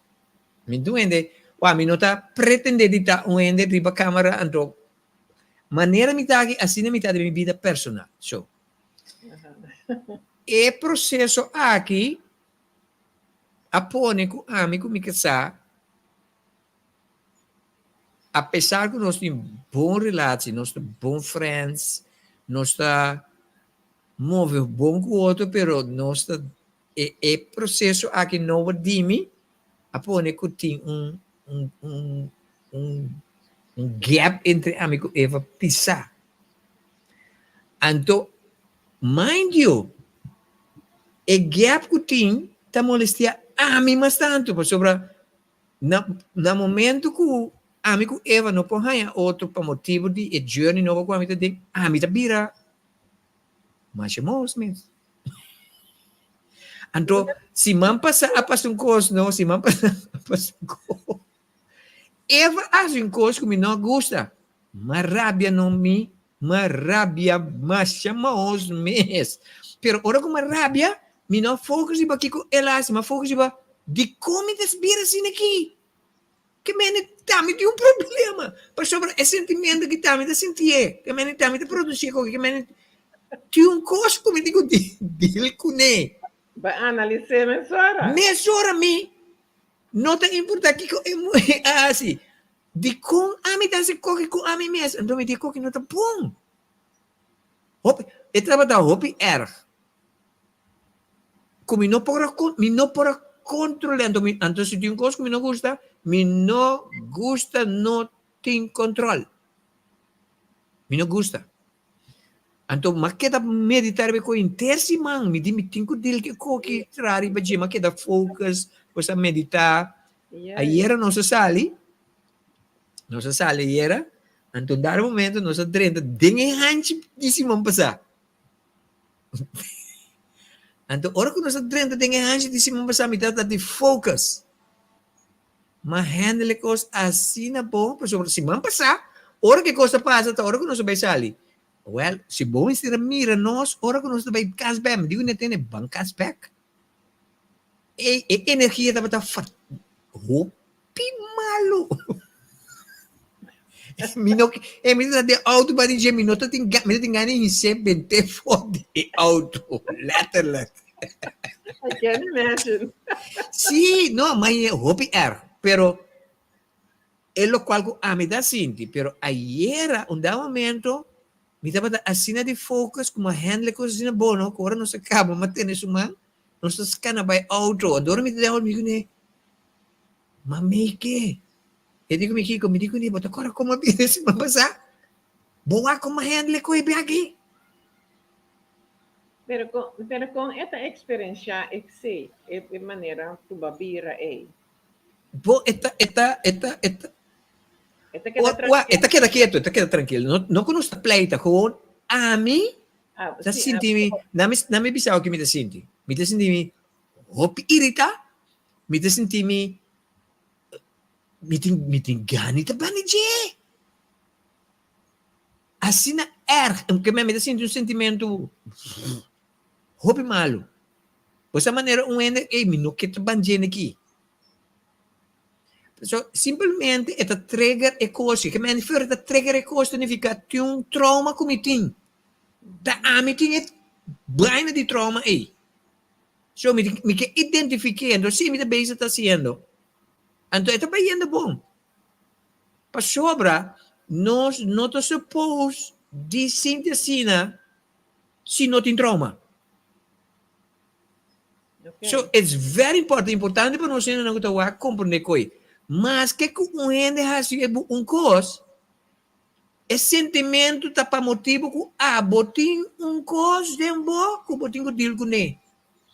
Mi ta un hende, wak, mi no ta pretende di ta un hende riba camera, anto manera mi ta aki, asina mi ta den mi bida personal. So, e proceso aki a pone ku ami ku mi kasá, apesar ku nos tin bon relatie, nos ta bon friends, nos ta move bon ku otro, pero nos ta e e proseso aki nobo di mi a pone ku tin un un un un un gap entre ami ku Eva pisá. Anto, mind you, e gap ku tin ta molestia ami mas tantu pasobra na na momento ku ami ku Eva no por haña otro pa motibu di e journey nobo ku ami ta den, ami ta bira masha mos mes. Anto siman pasá a pasa un kos no, siman pasá a pasa un kos. Eva a hasi un kos ku mi no a gusta. M'a rabia no mi, m'a rabia masha maos mes. Pero ora ku m'a rabia, mi no a focus riba kiko el a hasi, m'a focus riba dikon mi ta bira asina aki. Ke mende tambe tin un problema, pasobra e sentimentu ki tambe ta sintié, ke mende tambe ta produsié koke, ke mende tin un kos ku mi tin ku deal kuné. Bo a analis'é mesora? Mesora mi no ta importá kiko e muhé a hasi. Dikon ami ta hasi koki ku ami mes? Anto mi di koki no ta bon. Hopi, e tabata hopi erg. Ku mi no por a, mi no por a kontrol'é. Anto mi, anto si tin un kos ku mi no gusta, mi no gusta no tin kontrol. Mi no gusta. Anto m'a keda meditá riba e kos henter siman. Mi di mi tin ku deal ku e koki traha riba dje. M'a keda focus, pues a meditá. Ayera nos a sali, nos a sali ayera, anto un dado momento nos a drenta den e hanchi di siman pasá. Anto ora ku nos a drenta den e hanchi di siman pasá mi tabata di focus. M'a handle e kos asina bon pasobra siman pasá ora ku e kos ta pasa ta ora ku nos a bai sali. Wèl, si bo mester a mira nos ora ku nos ta bai kas bèk, mi di ku no tene ban kas bèk. E e energia tabata fa hopi malu. Mi no e mi ta den auto ba di mi no ta tin mi ta tin gana di hinsé bent'é for di e auto, letterlijk. I can imagine. Sí, no, ma hopi erg, pero E lokual ku ami ta sinti, pero ayera un dado momento mi tabata asina di focus ku mi a handle e kos asina bon no, ku ora nos a kaba mi a tene su man, nos ta skana bai auto, anto ora mi ta den auto mi di kuné, Ma mei ke? E di ku mi kiko? Mi di kuné, bo ta kòrda komo a bira siman pasá? Bo wak komo a handle e kos e aki? Pero kon, pero kon e ta eksperenshá esei, e manera ku bo a bira ei? Bo e ta, e ta, e ta, e ta. E ta keda Wa, e ta keda ketu, e ta keda trankil. No, no ku nos ta pleita, gewoon ami Ah, ta sí, ah, sinti mi, na mi, na mi bisa ki mi ta sinti. Mi ta sinti mi hopi irita, mi ta sinti mi, mi tin, mi tin gana ta bani dje. Asina erg, ke mi ta sinti un sentimentu hopi malu. Bo sa manera un hende, ey, mi no ke ta ban djene aki. So, simplemente e ta trigger e kos. Ke men for e ta trigger e kos ta nifiká tin un trauma ku mi tin. Ta ami tin e baina di trauma ey. So, mi mi ke identifiké, anto si mi ta bezig ta hasiendo. Anto e ta bayendo bon. Pasobra nos no ta suppose di sinti asina si no tin trauma. Okay. So it's very important, importante pa nos hendenan ku ta wak komprendé koi. Maske ku un hende hasi e un kos, e sentimentu ta pa motibu ku abo tin un kos den bo ku bo tin ku deal kuné.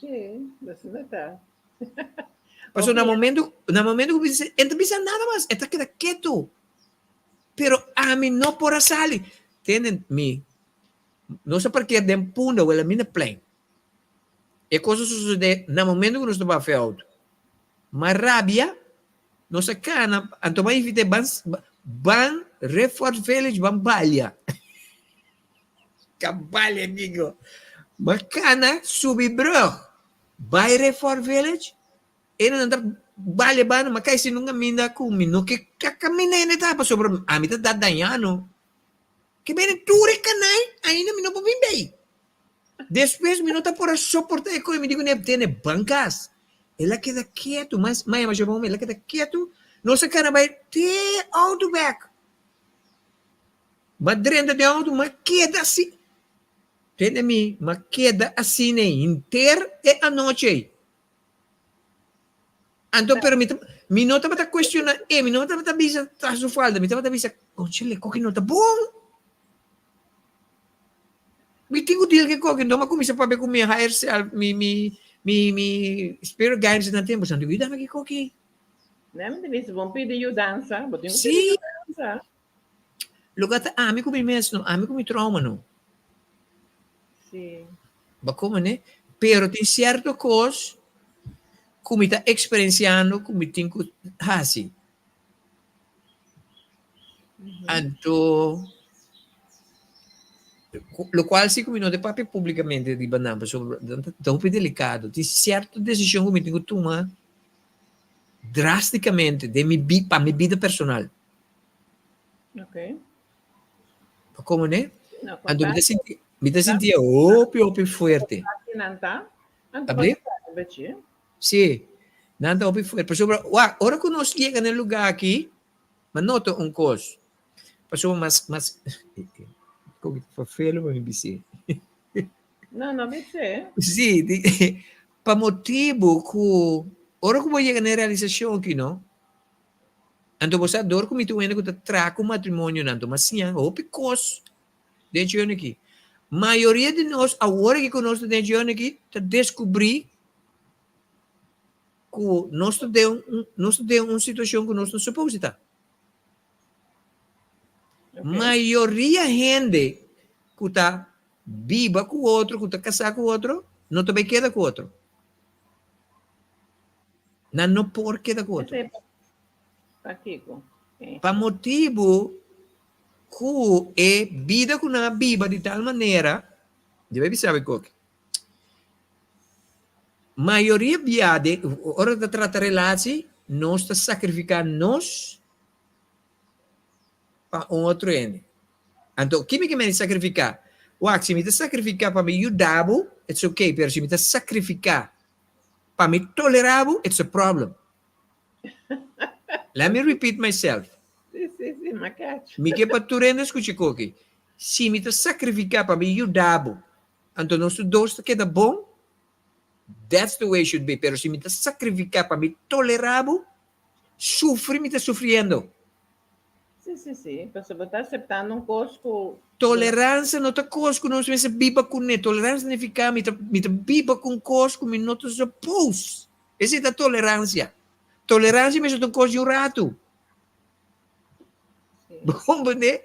Sí, asina ta. Pasobra na momento, na momento ku bisa, e no ta bisa nada mas, e ta keda ketu. Pero ami no por a sali. Tende mi, Nos a parkeer den Punda, Wilhelminaplein. E kos a sosodé na momento ku nos ta bafe outo. Ma rabia, nos a kana, anto bo a invit'é ban ban Riffort Village ban balia. Ka balia kiko? Bo a kana subi brug bai Riffort Village, e nan ta balia banda, ma kai sinun kaminda ku mi no ke kaminda hende ta pasobra ami ta da dañano. Ke bene tur e kanai, ainda mi no por bin bei. Despues mi no ta por a soporta e koe, mi di ku ne, tene ban kas. El a keda ketu, mas maya masha bon, el a keda ketu, nos a kana bai te outo bek. M'a drenta den outo, m'a keda asi. Tene mi, m'a keda asina ei henter e anochi ei. Anto pero mi ta mi no tabata cuestiona e, mi no tabata bisa ta su falta, mi tabata bisa conchele koki no ta bon. Mi tin ku deal ku e koki, anto mi a kuminsá papia ku mi higher self, mi mi mi mi spirit guidance na tempu, santo yuda mi ku e koki. Nee, mi ta bisa bon pidi yudansa, bo tin ku Sí. pidi yudansa. Loke ta ami ku mi mes no, ami ku mi trauma no. Sí. Bo komo ne? Pero tin sierto kos ku mi ta eksperensiando ku mi tin ku hasi. Anto, lokual si ku mi no ta papia publikamente riba nan pasobra nan ta hopi delikado. Tin sierto desishon ku mi tin ku tuma drastikamente den mi pa mi bida personal. Okay. Como ne? No, Anto mi ta sinti, mi ta sinti hopi, hopi fuerte. Nan ta? Anto Abli? bechi. Sí, nan ta hopi fuerte. Pasobra, wak, ora ku nos yega na e lugá aki, ma nota un kos. Pasobra mas, mas, kon ki ta vervelen pa mi bis'é. No, no bis'é. Sí, di, pa motibu ku ora ku bo yega na e realisashon aki, no, Anto bo sa dor ku mi ta un hende ku ta traha ku matrimonionan, anto mi a siña hopi kos den e journey aki. Mayoria di nos awor aki ku nos ta den e journey aki ta deskubrí ku nos ta den un nos ta den un situashon ku nos no supos di ta. Mayoria hende ku ta biba ku otro, ku ta kasá ku otro, no ta bai keda ku otro. Nan no por keda ku otro. Pakiko? Pa motibu ku e bida ku nan a biba di tal manera, debe bisa bo koki. Mayoria bia den ora ta trata relatie, nos ta sakrifiká nos pa un otro hende. Anto, ki mi ke mende sakrifiká? Wak, si mi ta sakrifiká pa mi yuda bo, it's okay, pero si mi ta sakrifiká pa mi tolerá bo, it's a problem. Let me repeat myself. Sí, sí, sí, m'a catch. Mi ke pa tur hende skucha koki. Si mi ta sakrifiká pa mi yuda bo, anto nos tur dos ta keda bon, That's the way it should be, pero si mi ta sacrifica pa mi tolera bo, sufri mi ta sufriendo. Sí, sí, sí, pasobra bo ta aceptando un cos cu. Tolerancia no ta cos cu nos mester biba cune, tolerancia significa mi ta mi ta biba cu un cos cu mi no ta suppose. Esey ta tolerancia. Tolerancia mester ta un cos di un rato. Bo comprende?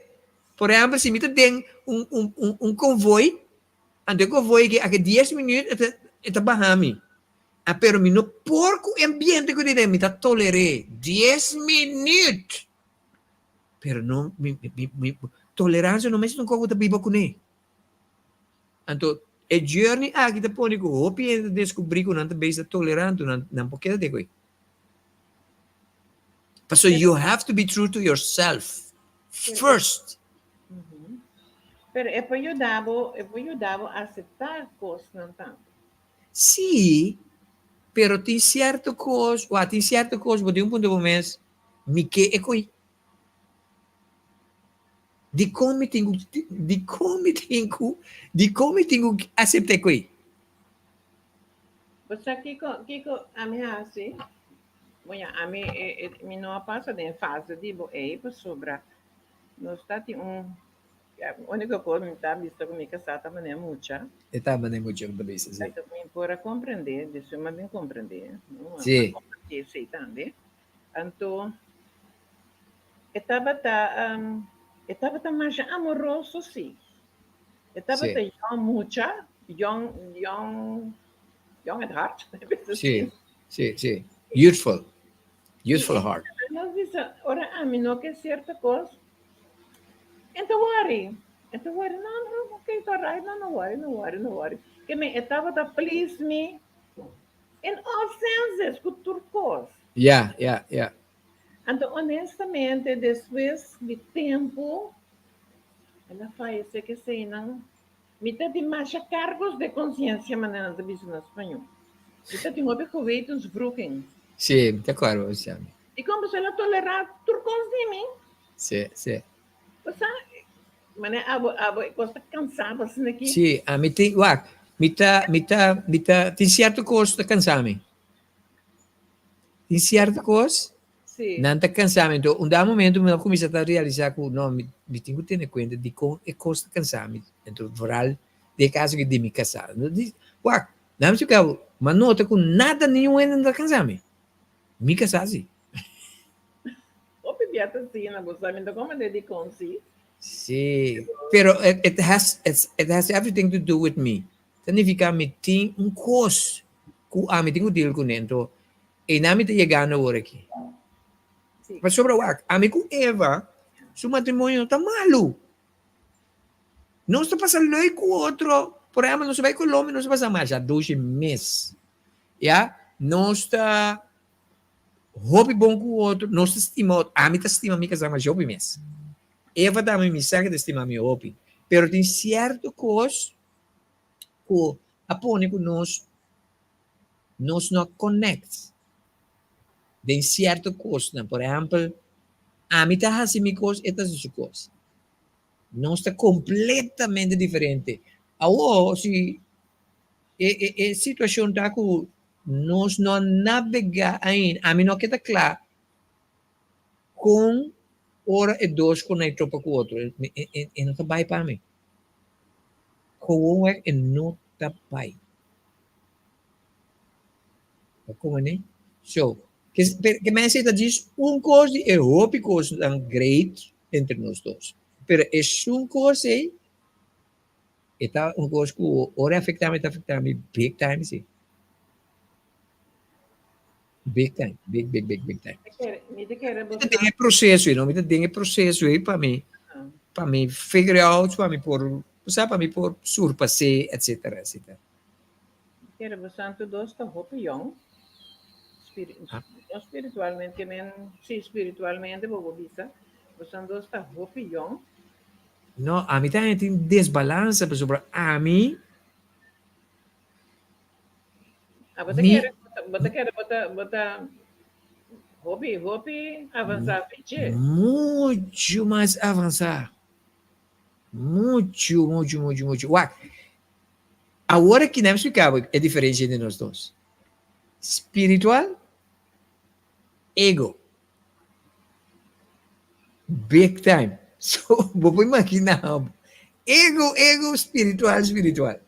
Por ehempel, si mi ta den un un un un convoy, Anto e konvoi aki aki dies minuut e ta e ta baha mi. A pero mi no por ku e ambiente ku tin den, mi ta toler'é dies minuut. Pero no mi mi mi tolerancia no mester ta un kos ku ta biba kuné. Anto e journey aki ta pone ku hopi hende ta deskubrí ku nan ta bezig ta tolerá anto nan nan por keda den ku ei. Pasobra you have to be true to yourself first. Pero e por yuda bo, e por yuda bo acepta cosnan tambe. Sí, pero tin cierto cos, wak, tin cierto cos bo tin un punto bo mes, mi ke e coi. Dikon mi tin ku, dikon mi tin ku, dikon mi tin ku acepta e coi? Bo sa kiko, kiko ami hasi? Bueno, ami, e, e, mi no a pasa den fase di bo ei pasobra Nos ta tin un, ya, úniko kos mi ta bisa ku mi kasá ta manera mucha. E ta manera mucha ku ta bisa, si. Anto mi por a komprendé, despues mi a bin komprendé, no? Si. A kompartí esei tambe. Anto e tabata, e tabata masha amoroso, si. E tabata yòn mucha, yòn, yòn, yòn at heart, Si, si, si. Youthful. Youthful heart. Nos bisa, ora ami no ke cierto cos, en ta worry. En ta worry, no, no, ok, it's alright, no, no worry, no worry, no worry. Ke men e tabata please me in all senses, ku tur cos. Ya, ya, ya. Anto honestamente, despues di tempo, el a fallece keseinan, Mi ta tin masha cargos de conciencia, manera nan ta bisa na spañó. Mi ta tin hopi gewetenswroeging. Sí, mi ta acuerdo bo sa mi. I con boso lo tolera tur cos di mi? Sí, sí. Bo sa, manera abo, abo e cos ta cansa bo asina aki. Sí, ami tin, wak, mi ta, mi ta, mi ta, tin cierto cos ta cansa mi. Tin cierto cos Sí. Nan ta cansa mi. Enton, un dado momento mi a cuminsa ta realisa cu no, mi, mi tin cu tene cuenta dicon e cos ta cansa mi. Enton, vooral den e caso aki di mi casa. No di, wak, nan mi splica bo, m'a nota cu nada, niun hende no ta cansa mi. Mi casa si. Hopi bia ta asina, bo sa, mi ta comprende dicon si. Si, pero it, it has, it's, it has everything to do with me. Ta nifica mi tin un cos cu ami tin cu deal cune. Enton, Einan mi ta yegando awor aki. Pasobra wak, ami ku Eva su matrimonio no ta malu. Nos ta pasa leuk ku otro. Por ehempel, nos ta bai Colombia, nos ta pasa masha dushi mes. Ya, nos ta hopi bon ku otro, nos ta stima otro. Ami ta stima mi kasá masha hopi mes. Eva tambe mi sa ke ta stima mi hopi. Pero tin sierto kos ku a pone ku nos Nos no a connect den cierto cosnan. Por ehempel, ami ta haci mi cos, e ta haci su cos. Nos ta completamente diferente. Awor, si e, e, e situacion ta cu nos no a nabega ainda, ami no a keda cla con ora e dos conect topa cu otro, e, e, e no ta bay pa mi. Gewoonweg e no ta bay. Ta como ne? So, ke, ke men ta djis un kos di e hopi kosnan great entre nos dos. Pero esun kos ei, e ta un kos ku ora e afektá mi, ta afektá mi big time si. Big time, big, big, big, big time. Mi ta kere Mi ta den e proseso ei, no? Mi ta den e proseso ei pa mi, pa mi figure out, pa mi por, bo sa, pa mi por surpas'é, etcetera, etcetera. kere bosan tur dos ta hopi yong. Spiri no spiritualmente ke men si spiritualmente bo por bisa bosan dos ta hopi yong. No, ami ta haña tin desbalansa pasobra ami Ah, bo ta mi kere bo ta kere bo ta bo ta hopi hopi avansá fiche. Muchu mas avansá. Muchu, muchu, muchu, muchu. Wak, awor aki nan splika bo e diferensia entre nos dos. Spiritual, ego. Big time. So, bo por imaginá bo. Ego, ego, spiritual, spiritual.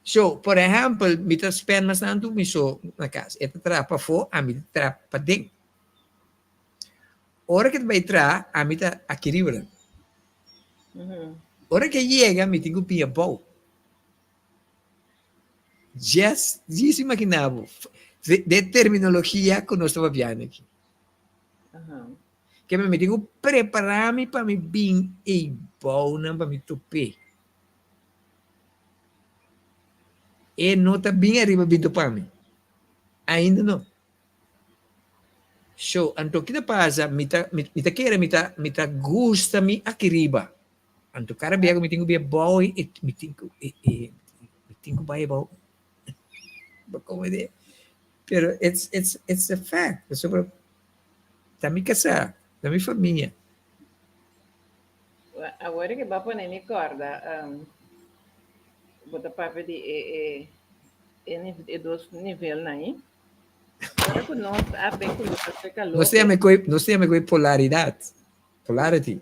So, por ehèmpel, mi ta spend mas tantu mi so na kas. E ta traha pafó, ami ta traha paden. Ora ke ta bai traha, ami ta aki riba nan. Ora ke yega, mi tin ku pia bou. Just, just imaginá bo, de terminologia ku nos ta papiando aki. Ke mi tin ku prepará mi pa mi bin ei bou nan pa mi top'é. E no ta bin ariba bin topa mi. Ainda no. So, anto ki ta pasa, mi ta, mi, mi ta kere, mi ta, mi ta gusta mi aki riba. Anto kada bia ku mi tin ku bia bou, e, mi tin ku, e, e, mi tin ku bai abou. Bo komprende? Pero it's, it's, it's a fact. Pasobra ta mi kasá, ta mi famia. Awor ke bo a pone mi kòrda, um, bo ta papia di e, e, e, e dos nivelnan ei. Ora ku nos a be ku Lucas Seca Nos ta Lopez. yama koe, nos ta yama koe polaridat, polarity.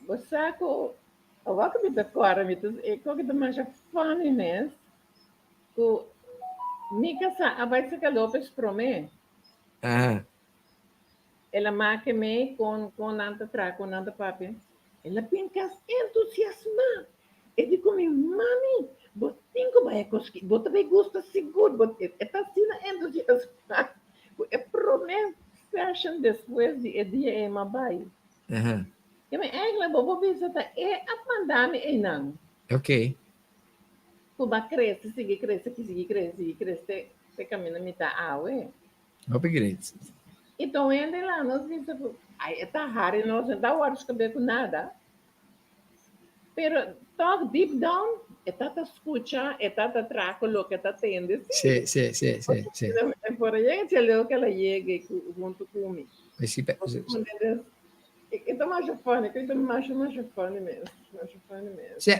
Bo sa ku awor ku mi ta kòrda mi ta e koke ta masha funny mes ku mi kasá a bai Seca Lopez promé. Aha. El a make mei kon kon nan ta traha kon nan ta papia. El a bin kas entusiasmá. E di ku mi, Mami, bo tin ku bai e kos ki, bo ta bai gusta sigur. Bo e e ta asina entusiasmá ku e promé session despues di e dia ei m'a bai. Aha. Ke mi eigenlijk bo por bisa ta e a manda mi einan. Oké. Ku b'a krese, sigui krese, sigui krese, sigui krese te te kaminda mi ta awe. Hopi great. I ton hende la nos bisa ku ai e ta hari nos, no ta wòrdu skab'é ku nada. Pero tòg deep down e ta ta skucha, e ta ta traha ku loke e ta tende, si. Sí, sí, sí, sí, sí. Por a yega dje leu ku el a yega i ku huntu ku mi. Sí, sí, sí. E ta masha funny, e ta masha masha funny mes, masha funny mes. Sí,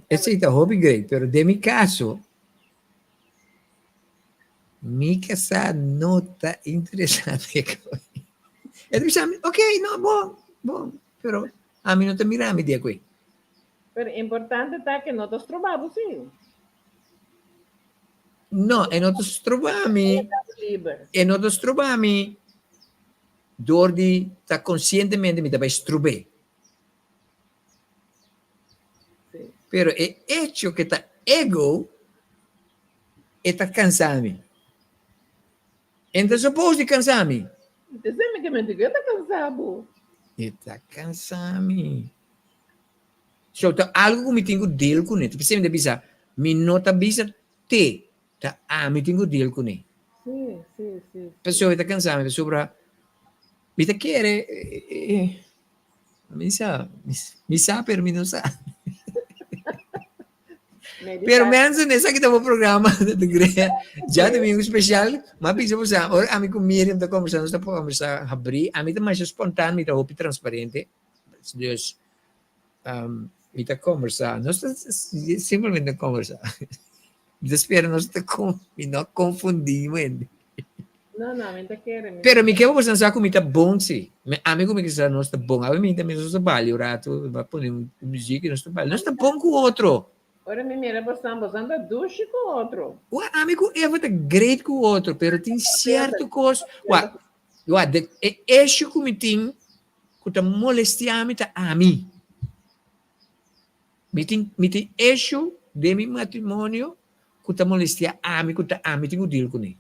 esei ta hopi great, pero den mi kaso Mi kasá no ta interesá den koe. E ta bisa mi, ok, no, bon, bon, pero ami no ta mira mi di e koe. Pero importante ta ke no ta stroba bo si. No, e no ta stroba mi. E no ta stroba mi dor di ta konsientemente mi ta bai strob'é. Pero e echo ke ta ego, e ta kansa mi. E no ta supos di kansa mi. Esei mi ke e ta kansa bo. E ta kansa mi. So ta algu ku mi tin ku deal kuné. Ta p'esei mi ta bisa, mi no ta bisa te, ta ami tin ku deal kuné. Sí, sí, sí. Pasobra e ta kansa mi, pasobra mi ta kere. Mi sa, mi sa pero mi no sa. Pero mensen, esaki ta bo programa de Grea. Ja domingo special, ma bisa bo sa, ora ami ku Miriam ta conversa, nos ta conversa habrí, ami ta masha spontaan, mi ta hopi transparente. Dus, um, mi ta conversa, nos ta simplemente conversa. Mi ta spera nos ta con, mi no confundí hende. No, no, mi ta kere. Mi Pero mi ke bosan sa ku mi ta bon si. Mi ami ku mi ke sa nos ta bon. Awe mi ta mi nos ta bali un rato, mi pone un muziek i nos ta bali. Nos ta bon ku otro. Ora mi mira bosan, bosan ta dushi ku otro. Wa, ami ku Eva ta great ku otro, pero tin sierto kos, wa, wa, de, e issue ku mi tin ku ta molestia mi ta ami. Mi tin mi tin issue den mi matrimonio ku ta molestia ami ku ta ami tin ku deal kuné.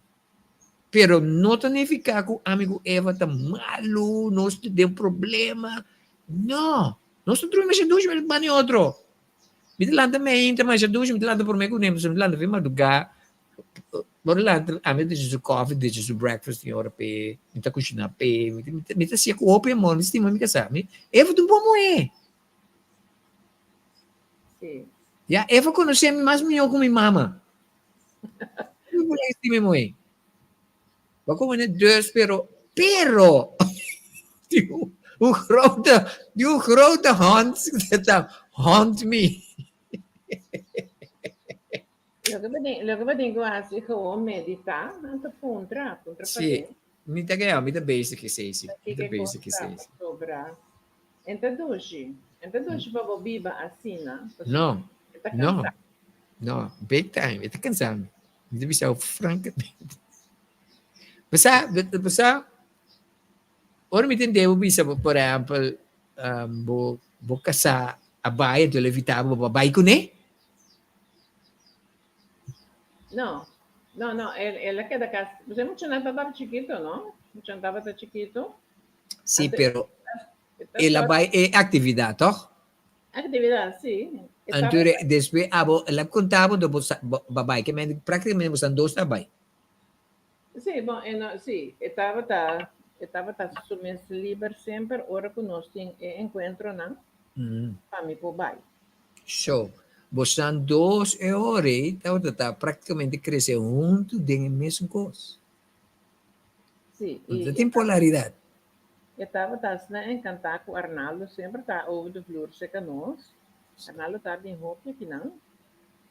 Pero no ta nifiká ku ami ku Eva ta malu, nos ta den problema. No! Nos ta drumi masha dushi banda di otro. Mi ta lanta meinta masha dushi, mi ta lanta promé ku nem, mi ta lanta fin madrugá. Bo ta lanta, ami ta decha su kòfi, decha su breakfast tin ora p'e, mi ta kushiná p'e, mi ta hasié ku hopi amor, mi stima mi kasá. Mi, Eva ta un bon muhé. Sí. Ya, Eva konosé mi mas mihó ku mi mama. Mi por stima e muhé. Bo a komo dus, pero, pero, di un grote, di un grote hond ta hond mi. Loke bo tin, loke bo tin ku hasi gewoon meditá, anto puntra, puntra pa Sí, Dios. mi ta kaya, mi ta bezig esei, sí, mi ta Kiko bezig ta esei. Sí. pasobra en ta dushi, en ta dushi pa bo biba asina, pasobra No, e ta no, kansá. no, big time, e ta kansá mi. Mi ta bisa bo frankamente. Bo sa, bo sa, ora mi tende bo bisa bo, por ehèmpel, bo bo kasá a bai, anto el a evitá bo pa bai kuné. No, no, no, el, el a keda kas. Pues e muchanan tabata chikito, no? Muchanan tabata chikito. Sí, Anto, pero e ta el a sor bai e aktividat, tòg? aktividat, sí. E Anto tabata, despues abo el a konta bo, bo sa, bo ba bai, ke men praktikamente bo san dos ta bai. sí, bon, e no, sí, e tabata, e tabata su mes liber semper ora ku nos tin e enkuentronan pa mi por bai. So, bosan dos e ora ei tabata ta práktikamente krese huntu den e mesun kos. Sí, No i ta e tin polaridat. E tabata asina enkantá ku Arnaldo semper ta over de vloer serka nos. Arnaldo ta bin hopi akinan.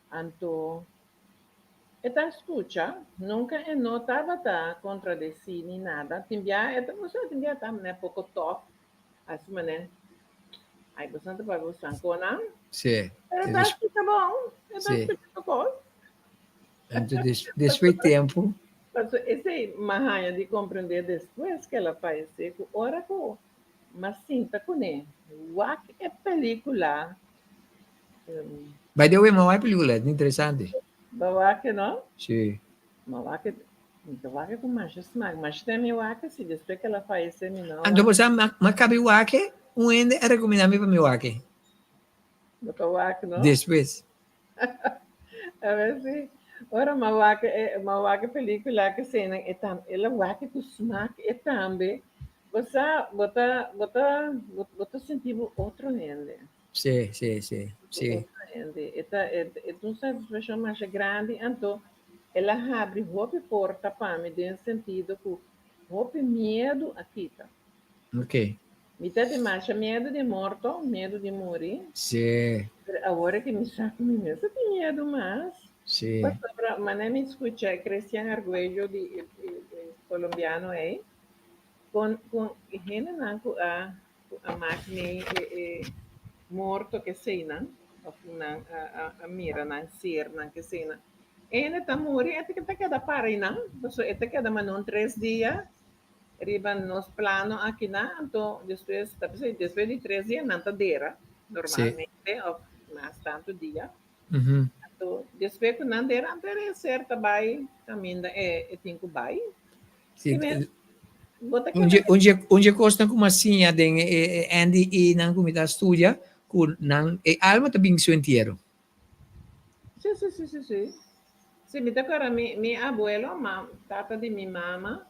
Anto e ta skucha, nunka e no tabata kontradesí ni nada. Tin bia e ta, tin bia ta manera poko tòf Así manera. Ay, boso ta papia boso sanconan. Sí. Pero ta escucha bon. E ta escucha tu cos. Anto des, despues tempo. Paso esei m'a haña di comprende despues cu el a fallece cu ora cu m'a sinta cune wak e pelicula. By the way, m'a wak e pelicula, e ta interesante. Bo wak e no? Sí. M'a wak e Mi ta wak ku masha smak. Masha ten mi wak si despues ke el a fayesé mi no a Anto wak. bo sa m'a kabi wak un hende a rekomendá mi pa mi wak. Bo ta wak no? Despues. A ver si ora m'a wak e m'a wak e pelikula ke eseinan e tam el a wak ku smak e tambe. Bo sa bo ta bo ta bo ta sinti bo otro hende. Sí sí sí sí. Otro hende. E ta e ta un satisfakshon masha grandi anto El a habri hopi porta pa mi den sentido ku hopi miedu a kita. Ok. Mi ta tin masha miedu di morto, miedu di muri. Sí. Pero awor ke mi sa ku mi mes a tin miedu mas. Sí. Pasobra manera mi skucha e Christian Arguello di e colombiano ei, kon kon e hendenan ku a ku a mak mi e e morto keseinan, òf ku nan a a a mira nan sernan keseinan. Ene ta muri, e ta keda para einan, pasobra e ta keda manon tres dia riba nos plano akinan, anto despues ta bisa despues di tres dia nan ta dera normalmente òf mas tantu dia. Anto despues ku nan dera anto e ser ta bai kaminda e tin ku bai. Sí, Bo ta keda un dje kosnan ku mi a siña den e NDE nan ku mi ta studia, ku nan e alma ta bin su entiero. Sí, sí, sí, sí, sí. Sí, mi ta acuerda mi, mi abuelo, ma, tata di mi mama,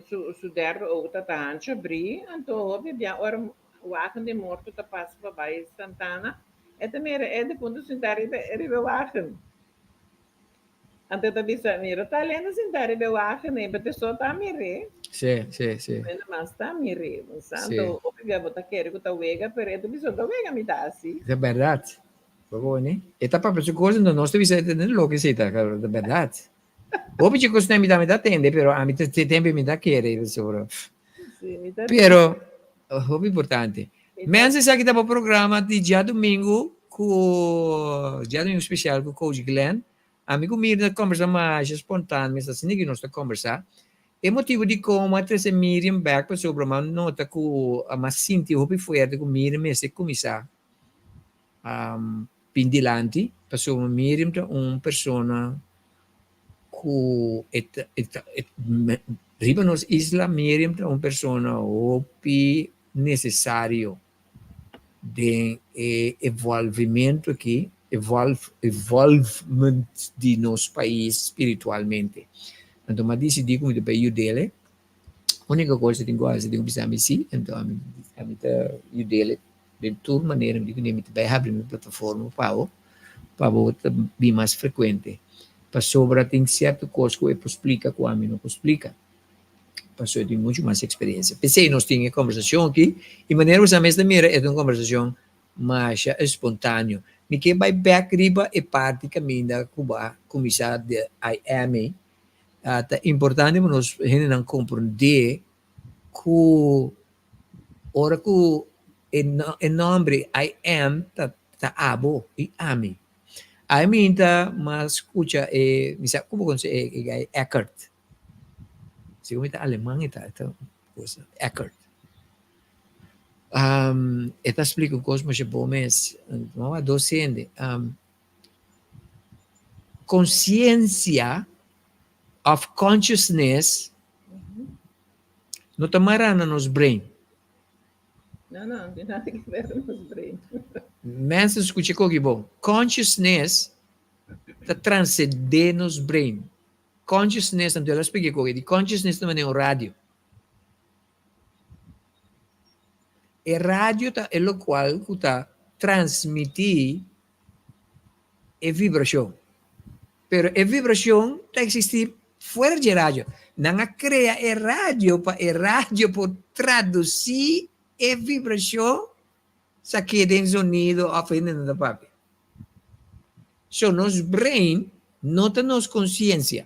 su, su derde oog ta ta hancho abrí, anto hopi bia ora wagen di morto ta pasa pa bai Santana, e ta mira e difunto sintá riba, riba e wagen. Anto e ta bisa, mira ta lendo sintá riba e wagen ei, pero so ta mir'é. Sí, sí, sí. Bueno, mas ta mir'é. Sí. Anto hopi bia bo ta kere ku ta wega, pero e ta bisa, ta wega mi ta hasi. Ta bèrdat. Bo woni. E ta papia su kos, enton nos ta bisa e ta loke esei ta, ta bèrdat. Hopi dje kosnan mi tambe ta tende, pero ami ta tempe mi ta kere pasobra. Sí, mi ta Pero hopi importante. Mi ta Mensen esaki ta bo programa di djadumingu ku djadumingu spesial ku Coach Glenn. Ami ku Mirna ta kombersa masha spontan mes asina ki nos ta kombersa. E motibu dikon mi a trese Miriam bek pasobra mi a nota ku mi a sinti hopi fuerte ku Miriam mester kuminsá bin dilanti pasobra Miriam ta un persona ku e ta e ta riba nos isla Miriam ta un persona hopi nesesario den e evolvimento aki. evolve, evolvement di nos pais spiritualmente. Anto m'a disidí ku mi ta bai yud'é. Úniko kos ku tin ku hasi tin ku bisa mi sí, anto ami ami ta yud'é den tur manera. Mi di kuné mi ta bai habri mi plataforma pa bo, pa bo ta bin mas frekuente. Pasobra tin sierto kos ku e por splika ku ami no por splika. Pasobra e tin muchu mas eksperensia. P'esei nos tin e kombersashon aki i manera ku sa mes ta mira e ta un kombersashon masha espontáneo. Mi ke bai bèk riba e parti kaminda ku bo a kuminsá di I am ei. Ta importante pa nos hendenan komprondé ku ora ku e e nòmber I am ta ta abo i ami. Ami ta mas skucha e mi sa ku bo konosé e guy Eckhart. Segun mi ta aleman e ta, e ta cosa, Eckhart. E ta splika un kos masha bon mes. Mama dos hende. Konsiensia òf consciousness no ta mará na nos brain. No, no, no tin nada ke ver ku nos brain. Mensen skucha koki bon. Consciousness ta transendé nos brain. Consciousness, anto el a splika koki, di consciousness ta manera un radio. E radio ta e lokual ku ta transmití e vibrashon. Pero e vibrashon ta eksistí fuera dje radio. Nan a krea e radio pa e radio por tradusí e vibrashon sak'é den zonido òf hende nan ta papia. So nos brain no ta nos konsiensia.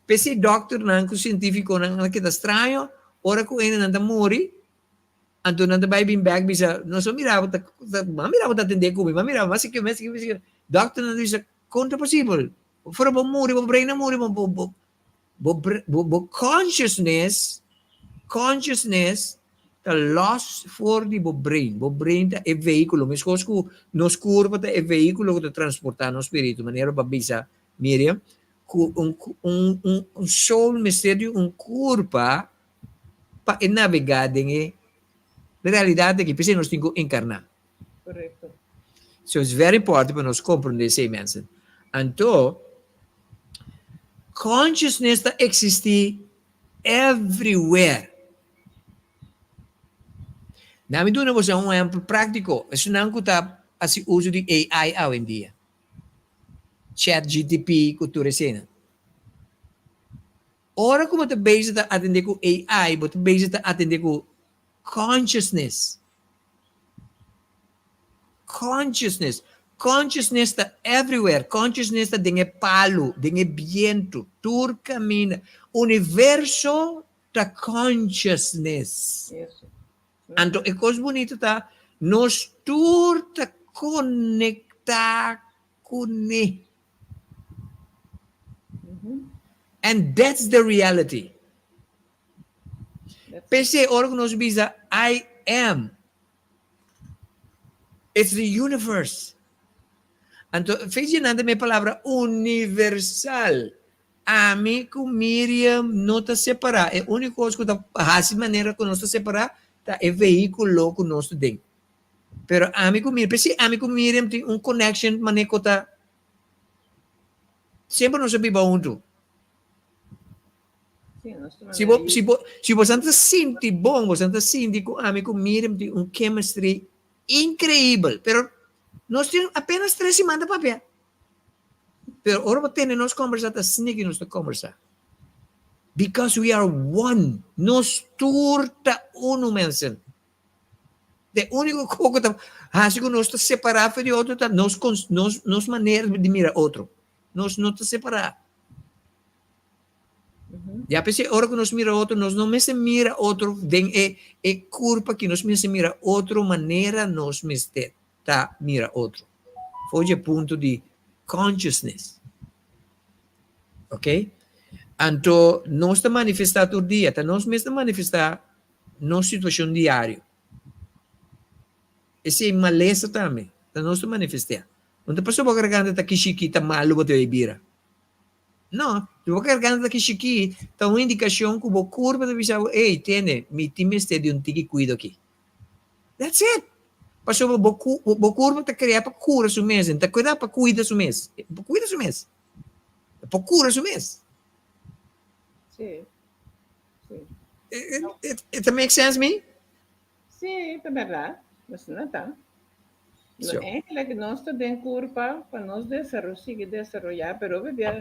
P'esei dòkternan ku sientífikonan a keda straño ora ku hendenan ta muri, anto nan ta bai bin bèk bisa, Nos a mira bo ta, m'a mira bo ta atendé ku mi, m'a mira bo, m'a sikiu, m'a sikiu, m'a sikiu. Dòkternan ta bisa, Kon ta posibel? Ora bo muri, bo brein a muri, bo, bo, bo, bo, bo consciousness, consciousness ta lòs for di bo brein. Bo brein ta e vehíkulo, meskos ku nos kurpa ta e vehíkulo ku ta transportá nos spiritu, manera bo a bisa Miriam, ku un un un soul mester di un kurpa pa e nabegá den e realidat aki, p'esei nos tin ku enkarná. Korekto. So it's very important pa nos komprondé esei mensen. Anto, consciousness ta eksistí everywhere. Na mi duna boso un ehèmpel práktiko, esunnan ku ta hasi uso di AI awendia. Chat GTP ku tur esena. Ora ku bo ta bezig ta atendé ku AI, bo ta bezig ta atendé ku consciousness. Consciousness. Consciousness ta everywhere. Consciousness ta den e palu, den e bientu, tur kaminda. Universo ta consciousness. Anto e kos bunito ta nos tur ta konektá kuné. And that's the reality. P'esei ora ku nos bisa I am, it's the universe. Anto fechi nan ta mi e palabra universal. Ami ku Miriam no ta separá. E úniko kos ku ta hasi manera ku nos ta separá ta e vehíkulo ku nos ta den. Pero ami ku Miriam, p'esei ami ku Miriam tin un connection manera ku ta semper nos a biba huntu. Si bo, si bo, si bosan ta sinti bon, bosan ta sinti ku ami ku Miriam tin un chemistry increíbel. Pero nos tin apenas tres siman ta papia. Pero ora bo tende nos kombersá ta sneaky nos ta kombersá. Because we are one. Nos tur ta unu mensen. De úniko kos ku ta hasi ku nos ta separá for di otro ta nos nos nos manera di mira otro. Nos no ta separá. Ya p'esei ora ku nos mira otro nos no mester mira otro den e e kurpa aki, nos mester mira otro manera nos mester. ta mira otro. For dje punto di consciousness. Ok? Anto nos ta manifestá tur dia, ta nos mes ta manifestá nos situashon diario. Esei malesa tambe, ta nos ta manifestá. No ta pasobra bo garganta ta kishikí ta malu bo ta bai bira. No, si bo garganta ta kishikí ta un indikashon ku bo kurpa ta bisa bo, ey, tende, mi tin mester di un tiki kuido aki. That's it. Pasobra bo ku bo kurpa ta krea pa kura su mes, e ta krea pa kuida su mes. E por kuida su mes. E por kura su mes. Sí. Sí. E, e, ta make sense mi? Sí, ta bèrdat. Asina ta. No, So. eigenlijk nos ta den kurpa pa nos desaro sigui desaroyá, pero hopi bia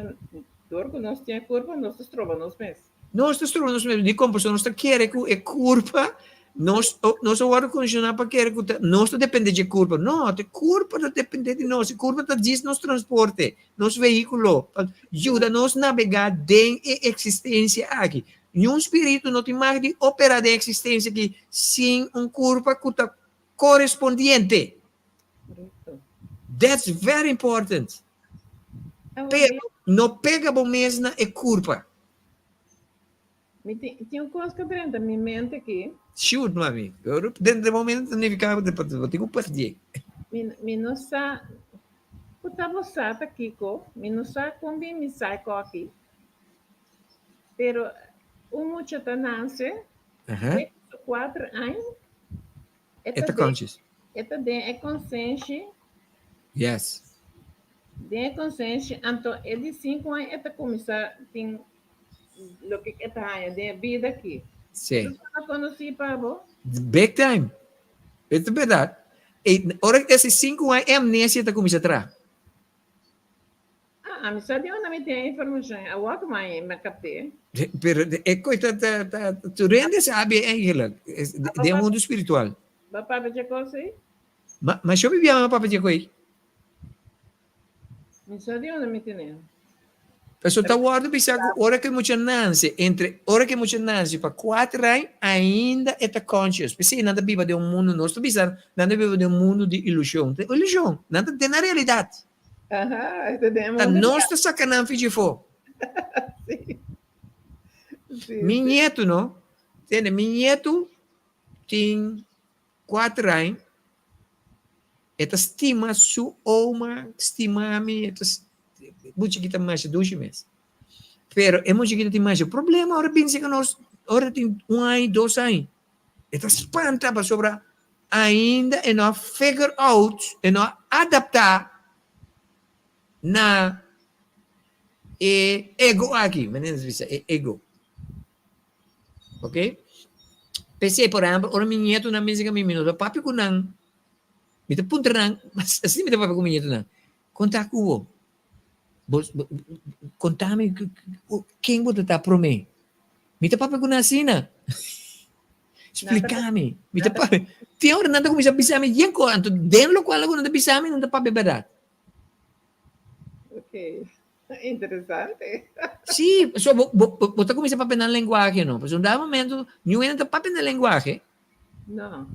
dor ku nos tin e kurpa nos ta stroba nos mes. Nos ta stroba nos mes. Dikon? Pasobra nos ta kere ku e kurpa, nos, nos a wòrdu kondishoná pa kere ku ta nos ta dependé dje kurpa. No, ta e kurpa ta dependé di nos. E kurpa ta djis nos transporte, nos vehíkulo, pa yuda nos nabegá den e eksistensia aki. Niun spiritu no tin mag di operá den e eksistensia aki sin un kurpa ku ta korespondiente. That's very important. Pero no pega bo mes na e kurpa. Mi tin, tin un kos ku drenta mi mente aki. Shoot, mami. Dentro bo mente ta nifiká ku bo tin ku perdí. Mi, mi no sa ku ta bo sa ta kiko. Mi no sa kon bin mi sa e kos aki. Pero un mucha ta nase, Aha. e kuater aña, e E ta ta den, conscious. e ta den e konsenshi. Yes. Den e konsenshi, anto e di sinku aña e ta kuminsá tin loke e ta haña den e bida aki. Sí. Eso ta konosí pa bo? Big time. E ta bèrdat. E ora ku ta sinku aña e amnesia ta kuminsá traha. Ah, ami sa di unda mi tin e informashon. Awor ku mi a kapt'é. Pero e kos ta ta ta tur hende sabi eigenlijk. Den e mundu spiritual. Bo papia dje kos ei? Ma ma sho mi bia ma papia dje kos ei. Mi sa di unda mi tin'é. Pasobra ta wòrdu bisa ku ora ku e mucha nanse, entre ora ku e mucha nanse pa kuater aña, ainda e ta conscious. P'esei nan ta biba den un mundu, nos ta bisa nan ta biba den un mundu di ilushon. Ta ilushon, nan ta den nan realidat. Aha, e ta den e Ta mundu nos ta saka nan fidji afó. Sí. Sí, Mi sí. nietu no, tende, mi nietu tin kuater aña, E ta stima su oma, stima mi, e ta mucha kita masha dushi mes. Pero e mucha kita tin masha problema ora bin seka nos, ora tin un aña, dos aña. E ta spanta pasobra ainda e no a figure out, e no a adapta na e ego aki, manera nos bisa, e ego. Ok? P'esei, por ehempel, ora mi nietonan bin seka mi, mi no ta papia ku nan. Mi ta puntra nan, asina mi ta papia ku mi nietonan, Konta ku bo? Bo, konta mi ken bo ta ta promé? Mi ta papia ku nan asina. Splika mi. Mi ta papia. Tin ora nan ta kuminsá bisa mi yen kos, anto den lokual ku nan ta bisa mi, nan ta papia bèrdat. Ok. Interesante. Sí, so bo, bo, bo ta kuminsá papia nan lenguahe, no? Pasobra un dado momento, niun hende ta papia nan lenguahe. No.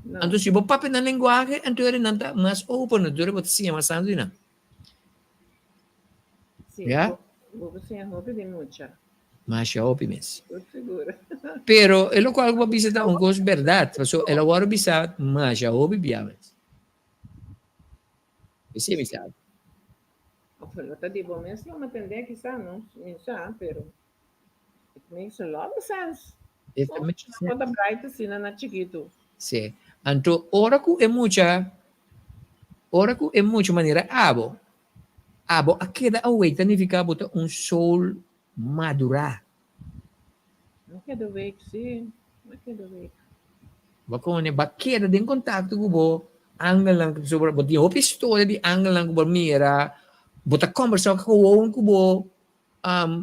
No. Anto si bo papia nan lenguahe, anto eri nan ta mas open, anto eri bo ta siña mas tantu di nan. Sí, Ya? bo, bo por siña hopi di mucha. Masha hopi mes. Por sigur. Pero e lokual ku bo a bisa ta un kos bèrdat, pasobra el a wòrdu bisa masha hopi bia mes. Esei mi sabi. Of lo ta di bo mes lo matendé kisá, no? Mi sa, pero it makes a lot of sense. It makes sense. Por ta bright asina na chikitu. Sí. Anto ora ku e mucha, ora ku e mucha manera abo, abo a keda awake ta nifiká bo ta un soul madurá. Mi a keda awake, sí. Mi a keda awake. Bo kone, bo a keda den kontakto ku bo angelnan, pasobra bo tin hopi historia di angelnan ku bo a mira, bo ta kombersá gewoon ku bo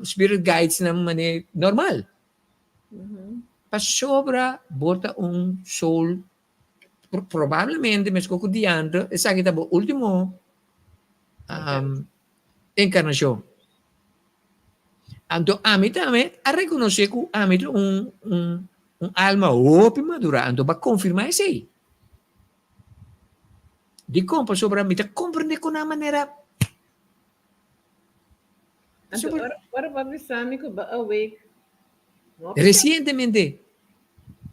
spirit guidesnan manera normal. Pasobra bo ta un soul, probablemente meskos ku diantre, esaki ta bo ultimo enkarnashon. Anto ami tambe a rekonosé ku ami ta un un un alma hopi madurá, anto bo a konfirmá esei. Dikon? Pasobra mi ta komprendé ku nan manera. Anto ora ora bo a bisa mi ku bo a awake, no a bisa. Resientemente.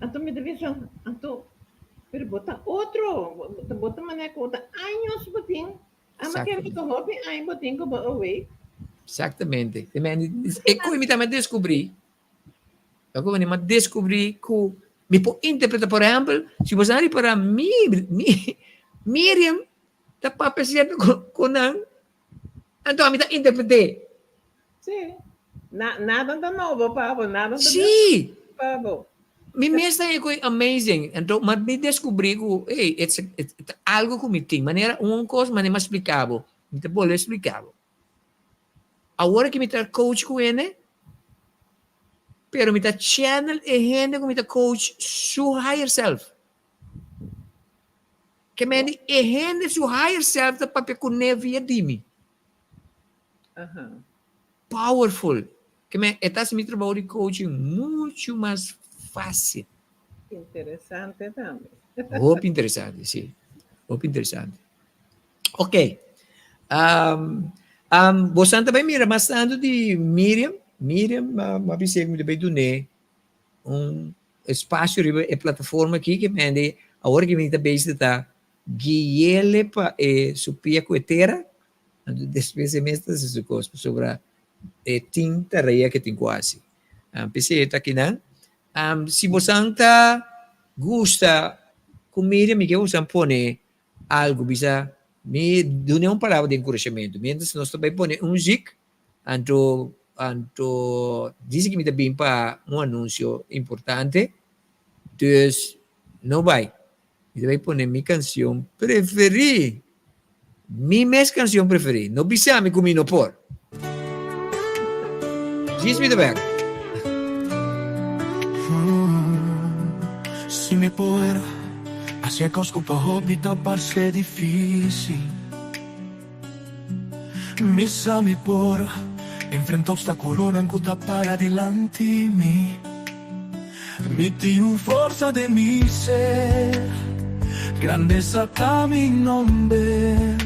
Anto mi ta bisa, anto, pero bo ta otro, bo ta manera ku bo ta años bo tin Ama kere ku hopi aña bo tin ku bo awake. Exactamente. E koe mi tambe a descubrí. E koe mi a descubrí ku. Mi por interpreta, por ehempel, si bo sa ripara mi, mi, Miriam ta papia cierto cu, cu nan, anto ami ta interpreté. Sí. Na, nada ta nobo pa bo, nada ta Sí. pa bo. Mi mes ta e amazing. Anto, ma mi descubrí cu, hey, it's, it's, it's algo cu mi tin. Manera un cos, manera mi a explica bo. Mi ta bolbe explica bo. Awor cu mi ta coach cu hende, pero mi ta channel e hende cu mi ta coach su higher self. Ke men e hende su higher self ta papia cu ne via di mi. Powerful. Ke men e ta haci mi trabou di coaching mucho mas facil. Interesante tambe. Hopi interesante, si. Hopi interesante. Ok. Um, um, bosan ta bai mira mas tanto di Miriam. Miriam, ma, ma bisé ku mi ta bai dun'é un espacio riba e plataforma aki ke mende awor ke mi ta bezig ta guiele pa e su pia ku e tera. Anto despues e mes ta hasi su kos pasobra e tin tarea ke tin ku hasi. Um, p'esei e ta akinan. Um, si bosan ta gusta ku Miriam, mi ke bosan pone algu, bisa mi dun'é un palabra di enkurashamentu. Mientras nos ta bai pone un muzik, anto anto disi ku mi ta bin pa un anunsio importante, dus no bai. Mi ta bai pone mi kansion preferí, mi mes kansion preferí. No bisa mi ku mi no por. Djis mi ta bek. Si mi por hacia cos cu pa hopi ta parce dificil Mi sa mi por enfrenta obstaculonan cu ta para dilanti mi Mi tin un forsa den mi ser Grandeza ta mi nomber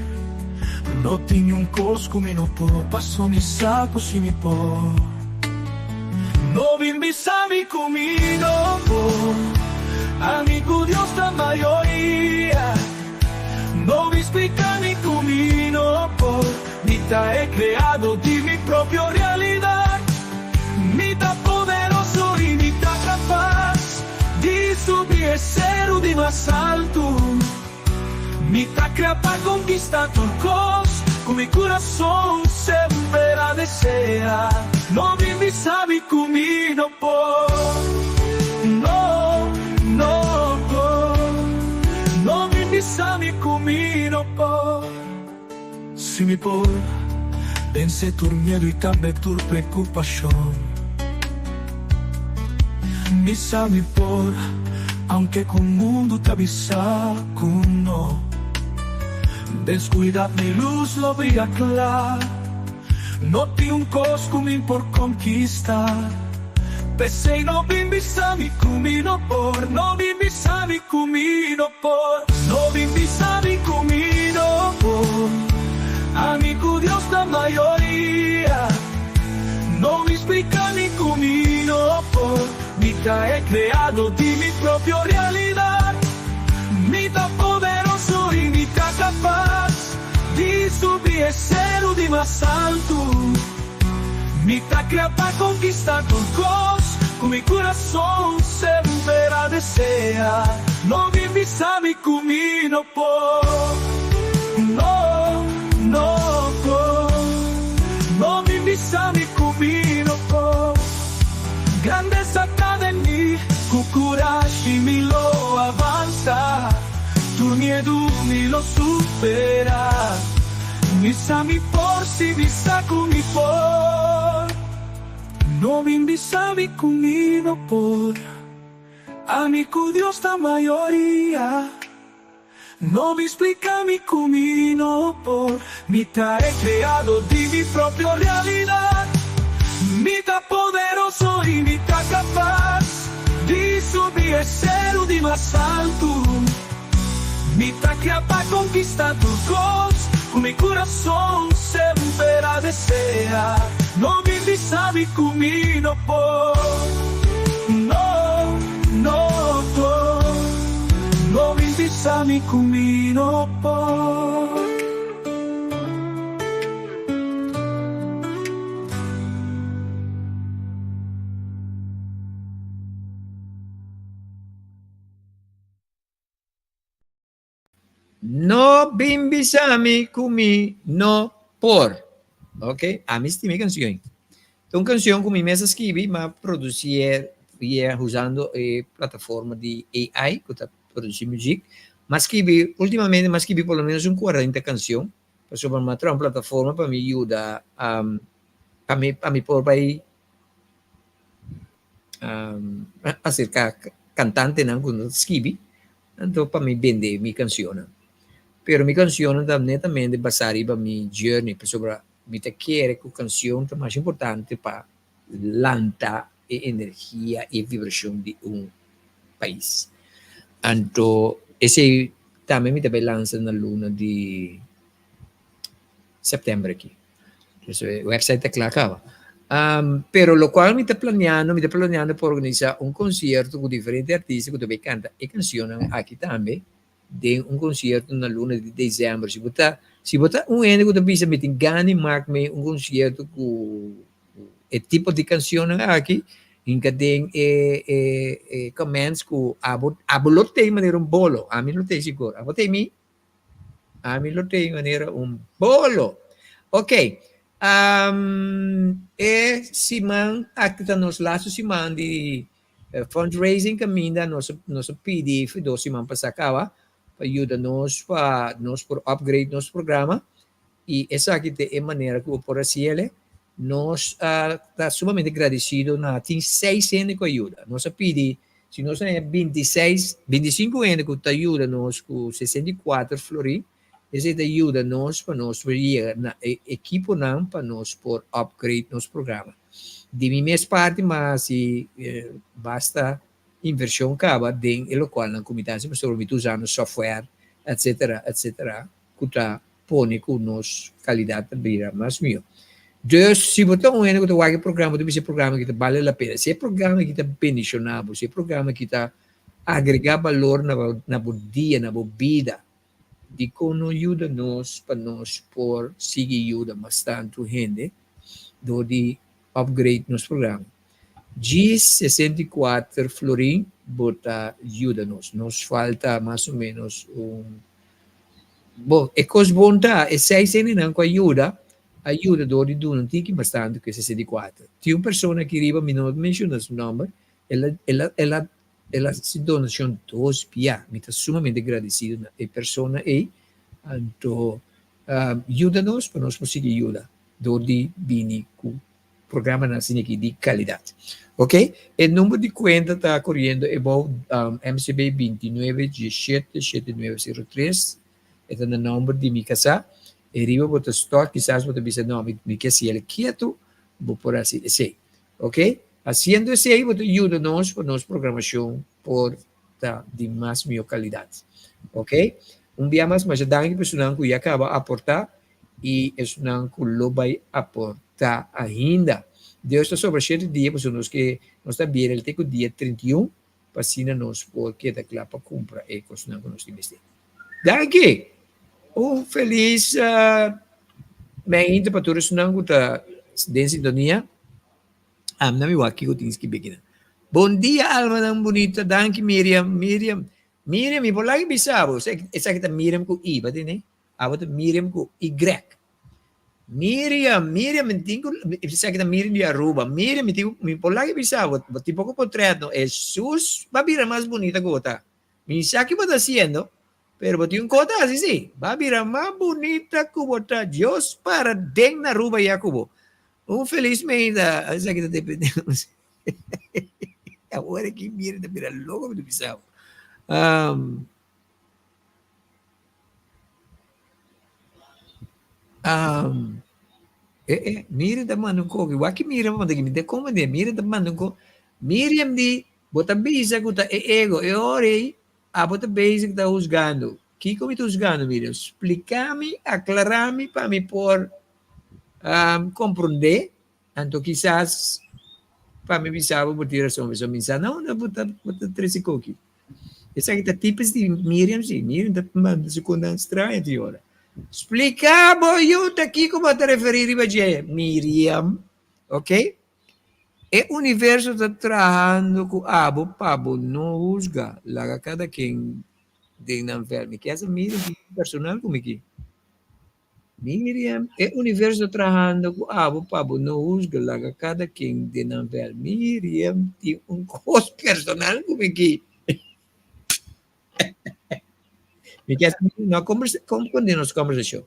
No tin niun cos cu mi no por Paso mi sa cu si mi por No bin bisa mi cu mi no por Ami cu Dios ta mayoria No bin splica mi cu mi no por Mi ta e creado di mi propio realidad Mi ta poderoso y mi ta capaz Di subi e ceru di mas altu Mi ta crea pa conquista tur cos Cu mi curason semper a desea No bin bisa mi cu mi no por No, no por No bin bisa mi cu mi no por Si mi por vence tur miedo y tambe tur preocupacion Mi sa mi por, aunke cu mundo ta bisa cu no Den scuridad mi luz lo bria cla No tin un cos cu mi por conquista P'esey no bin bisa mi cu mi no por No bin bisa mi cu mi no por No bin bisa mi cu mi no por Ami cu Dios ta mayoria No bin splica mi cu mi no por Mi ta e creado di mi propio realidad Mi ta poderoso y mi ta capaz Di subi e ceru di mas altu Mi ta crea pa conquista tur cos Cu mi curason semper a desea No bin bisa mi cu mi no por No, no por No bin bisa mi cu mi no por Grandeza ta den mi Cu curashi mi lo avansa Tur miedu mi lo supera Mi sa mi por si mi sa cu mi por No bin bisa mi cu mi no por Ami cu Dios ta mayoria No bin splica mi cu mi no por Mi ta e creado di mi propio realidad Mi ta poderoso y mi ta capaz Di subi e ceru di mas altu Mi ta crea pa conquista tur cos Cu mi curason semper a desea No bin bisa mi cu mi no por No, no por No bin bisa mi cu mi no por. No bin bisa mi ku mi no por. Ok, ami stima e kanshon. Ta un kanshon ku mi mes a skibi, m'a produsié via usando e plataforma di AI ku ta produsí muzik. M'a skibi, ultimamente m'a skibi por lo menos un kuarenta kanshon, pasobra m'a traha un plataforma pa mi yuda pa mi pa mi por bai aserká kantantenan ku no ta skibi. Anto pa mi bende mi cancionnan. Pero mi cancionnan ta netamente basa riba mi journey pasobra mi ta kere cu cancion ta mas importante pa lanta e energia y e vibracion di un pais. Anto esey tambe mi ta bay lansa na luna di september aki. Entonces e website ta kla kaba. Pero lokual mi ta planeando, mi ta planeando pa organisa un konsierto ku diferente artista ku ta bai kanta e kanshonnan aki tambe den un konsierto na luna di desèmber. Si bo ta, si bo ta un hende ku ta bisa mi tin gana di mak mi un konsierto ku e tipo di kanshonnan aki, hinka den e e e comments ku abo abo lo tei manera un bolo, ami lo tei sigur. Abo tei mi? Ami lo tei manera un bolo. Ok, um, e siman aki ta nos laatste siman di eh, fundraising kaminda nos nos a pidi for dos siman pasá kaba pa yuda nos pa nos por upgrade nos programa i esaki ta e manera ku bo por hasiele. Nos a ta sumamente gradesido na tin seis hende ku a yuda. Nos a pidi Si nos haña bintiseis, bintisinku hende ku ta yuda nos ku 64 florin, esei ta yuda nos pa nos por yega na e ekiponan pa nos por upgrade nos programa. Di mi mes parti m'a hasi basta invershon kaba den e lokualnan ku mi ta hasi pasobra mi ta usando software etcetera etcetera ku ta pone ku nos kalidat ta bira mas mihó. Dus, si bo ta un hende ku ta wak e programa, bo ta bisa e programa aki ta bale la pena. Si e programa aki ta bendishoná bo, si e programa aki ta agregá balor na bo na bo dia, na bo bida, dikon no yuda nos pa nos por sigui yuda mas tantu hende dor di upgrade nos programa? Djis 64 florin bo ta yuda nos. Nos falta mas o ménos un Bon, e kos bon ta, e seis hendenan ku a yuda, a yuda dor di duna un tiki mas tantu ku e 64. Tin un persona aki riba, mi no a menshona su nòmber, el a, el a, el a, el a hasi donashon dos bia. Mi ta sumamente gradesido na e persona ei. Anto, yuda nos pa nos por sigui yuda dor di bini ku programanan asina aki di kalidat. Ok, e number di kuenta ta koriendo ebou MCB 29 17 7903, e ta na nomber di mi kasá. E riba bo ta stòrt, kisas bo ta bisa no, mi mi ke hasi el kietu, bo por hasi esei. Ok, hasiendo esei bo ta yuda nos pa nos programashon por ta di mas mihó kalidat. Ok, un bia mas masha danki pa esunnan ku ya kaba aportá. i esunnan ku lo bai aportá ainda. Dios ta sobra shete dia pasobra nos ke nos ta bier el te ku dia 31 pa asina nos por keda kla pa kumpra e kosnan ku nos tin mester. Danki! Un felis uh, meinta pa tur esunnan ku ta den sintonia. Amna mi wak kiko tin skibí kinan. Bon dia almanan bunita. Danki Miriam. Miriam, Miriam mi por laga bisa bo. Esaki ta Miriam ku I, ba tene? Abo ta Miriam ku Y. Miriam, Miriam, mi tin ku, esaki ta Miriam di Aruba. Miriam, mi tin ku, mi por laga bisa bo, bo tin poko potret no. Hesus ba bira mas bunita ku bo ta. Mi sa ki bo ta hasiendo, pero bo tin un kos ta hasi si. Ba bira mas bunita ku bo ta. Dios para den na Aruba ya ku bo. Un felis meinta, esaki ta depende. Awor aki Miriam ta bira loko mi ta bisa bo. Um, Um, eh, eh, Miriam ta manda un koki. Wak Miriam manda ki mi te komende. Miriam ta manda un ko. Miriam di, bo ta bisa ku ta e ego. E ora ei, abo ta bezig ta husgando. Kiko mi ta husgando, Miriam? Splika mi, aklará mi pa mi por um, komprondé. Anto kisas pa mi bisa bo bo tin rason. Pasobra mi sa na unda bo ta, bo ta trese koki. Esaki ta tipes di Miriam si. Miriam ta manda su kondan straño tin ora. Splika bo yu ta kiko bo ta referí riba dje, Miriam. Ok? E universo ta trahando ku abo pa bo no husga. Laga kada ken. den nan vèl. Mi kier sa Miriam tin personal ku mi ki. Miriam, e universo ta trahando ku abo pa bo no husga, laga kada ken den nan vèl. Miriam tin un kos personal ku mi ki. Mi kier sa Miriam no a kombersa komprende nos kombersashon.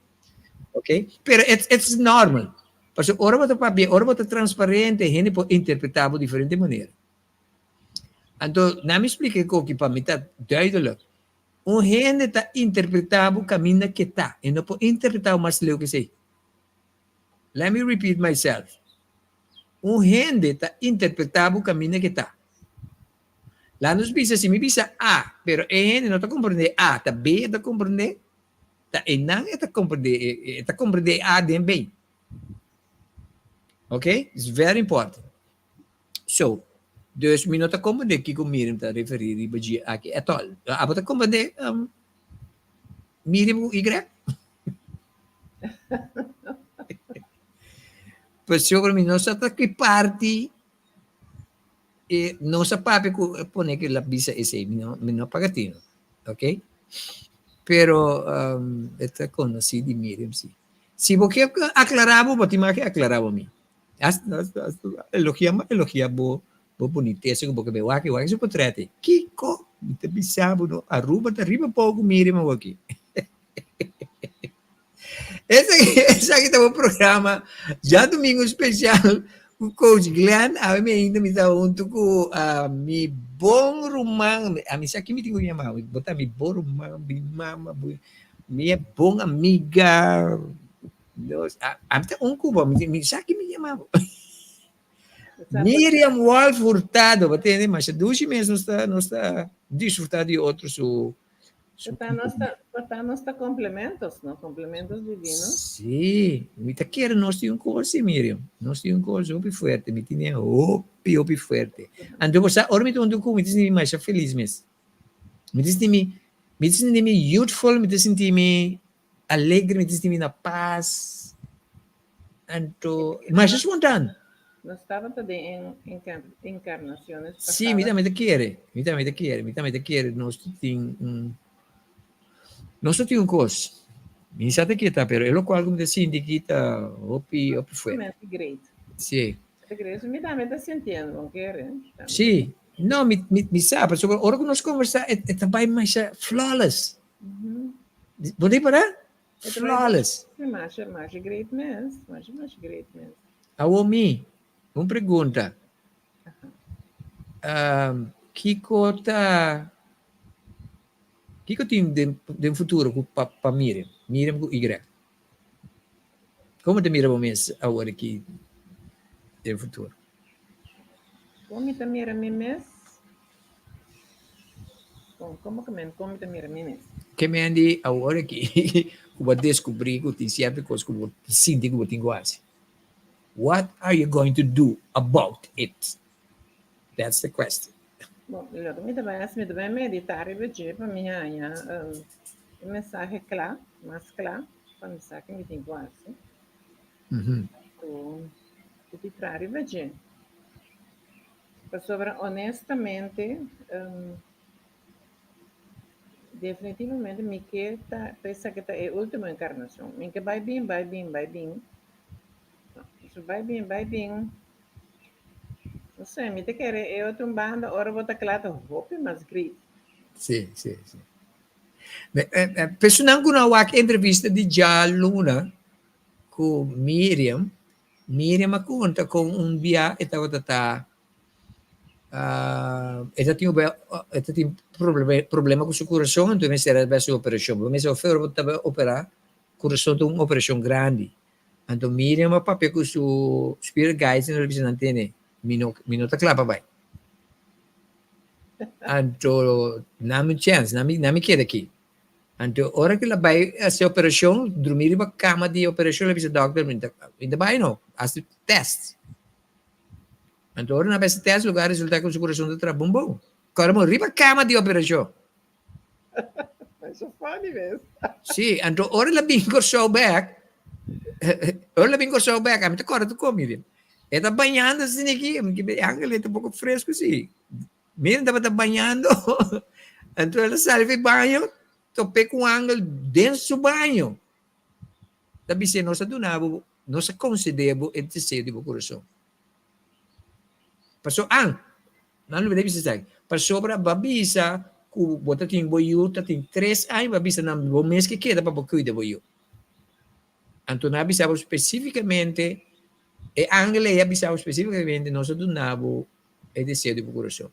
Ok, pero it's it's normal. Pasobra ora bo ta papia, ora bo ta transparente, hende por interpretá bo diferente manera. Anto, na mi splika e koki pa mi ta duidelijk. Un hende ta interpretá bo kaminda ke ta. E no por interpretá bo mas leu ke esei. Let me repeat myself. Un hende ta interpretá bo kaminda ke ta. Laat nos bisa, si mi bisa A, pero e hende no ta komprendé A, ta B e ta komprendé, ta einan e ta komprendé, e ta komprendé A den B. Ok? It's very important. So, dus mi no ta comprende kiko Miriam ta referi riba dje aki at all. Abo ta comprende um, Miriam ku Y? Pasobra mi no sa ta ki parti e no sa papia ku pone ku el a bisa esei, mi no, mi no paga tino. Ok? Pero um, e ta konosí di Miriam si. Si bo ke aklará bo, bo tin mas ke aklará bo mi. Elogia ma elogia bo bo bunitesa ku bo ke bai wak wak su potret ei. Kiko? Mi ta bisa bo no Aruba ta riba pou ku Miriam awoki. Esaki esaki ta bo programa djadumingu spesial ku coach Glenn. Awe mi ainda mi ta huntu ku mi bon ruman, ami sa ki mi tin ku yama bo, bo ta mi bon ruman, mi mama, mi bon amiga. Nos, ami ta un Cuba, mi, mi sa ki mi yama bo. Miriam Wolf Hurtado, bo tende, masha dushi mes nos ta, nos ta disfruta di otro su, su Porta nos ta, porta nos ta complementos, no? Complementos divinos. Sí, mi ta kere nos tin un kos, sí, Miriam. Nos tin un kos hopi fuerte, mi tine hopi, hopi fuerte. Anto bo sa, ora mi ta huntu ku, mi ta sinti mi masha felis mes. Mi ta sinti mi, mi ta sinti mi youthful, mi ta sinti mi Alegre, mi ta sinti mi na pas. Anto, masha spontaan. Nos tabata den encarnaciones pasadas. Sí, mi tambe ta kere. Mi tambe ta kere. Mi tambe ta kere nos tin un, nos tin un kos. Mi sa ta kita, pero e lokual ku mi ta sinti ki ta hopi, hopi fuerte. Great. Sí. Mi tambe ta sintiendo, bon kere. Sí. No, mi, mi, mi sa, pasobra ora ku nos konversá e, e ta bai masha flawless. Bo ta para? Flawless. Masha, masha great mes. Masha, masha great mes. Awor mi, un pregunta. Um, kiko ta kiko tin den den futuro ku pa pa Miriam? Miriam ku Y. Komo ta mira bo mes awor aki den futuro? Kon mi ta mira mi mes? Kon, komo ke men, kon mi ta mira mi mes? Ke men di awor aki ku bo a deskubrí ku tin sierto kos ku bo ta sinti ku bo tin ku hasi? What are you going to do about it? That's the question. Bon, loke mi ta bai hasi, mi ta bai meditá riba dje pa mi haña e mensahe kla, mas kla, pa mi sa ke mi tin ku hasi. Ku ku ti traha riba dje. Pasobra honestamente, definitivamente mi ke ta pensa ke ta e ultimo encarnacion. Mi ke bai bin, bai bin, bai bin. So bai bin, bai bin. No sé, mi ta kere e otro un banda ora bo ta kla ta hopi mas great. Sí, sí, sí. Personan ku no a wak entrevista di djaluna ku Miriam, Miriam a konta kon un bia e tabata ta e ta tin e ta tin problema ku su kurason anto e mester a bai hasi operashon. Bo mester ora bo ta bai operá kurason ta un operashon grandi. Anto Miriam a papia ku su spirit guides i nan a bisa nan tene mi no mi no ta kla pa bai. Anto nan mi chèns nan mi nan mi keda aki. Anto ora ku el a bai hasi operashon, drumí riba kama di operashon, el a bisa dòkter, mi ta mi ta bai no, hasi tèst. Anto ora nan a bai hasi tèst, loke a resultá ku su kurason ta traha bon bon. Kòrda bo, riba kama di operashon. Masha funny mes. Sí, anto ora el a bin Kòrsou bèk, ora el a bin Kòrsou bèk, ami ta kòrda tur kon, mire. E ta bañando asina aki, mi ke Angel e ta un poko fresku si. Mira tabata bañando, anto el a sali for e baño. top'é ku un angel den su baño. Ta bis'é, Nos a duna bo, nos a konsedé bo e deseo di bo kurason. Paso an, nan lo bisa esaki, pasobra bo a bisa ku bo ta tin bo yu ta tin tres aña, bo a bisa nan bo mes ke keda pa bo kuida bo yu. Anto nan a bisa bo spesífikamente, e angel ei a bisa bo spesífikamente, nos a duna bo e deseo di bo kurason.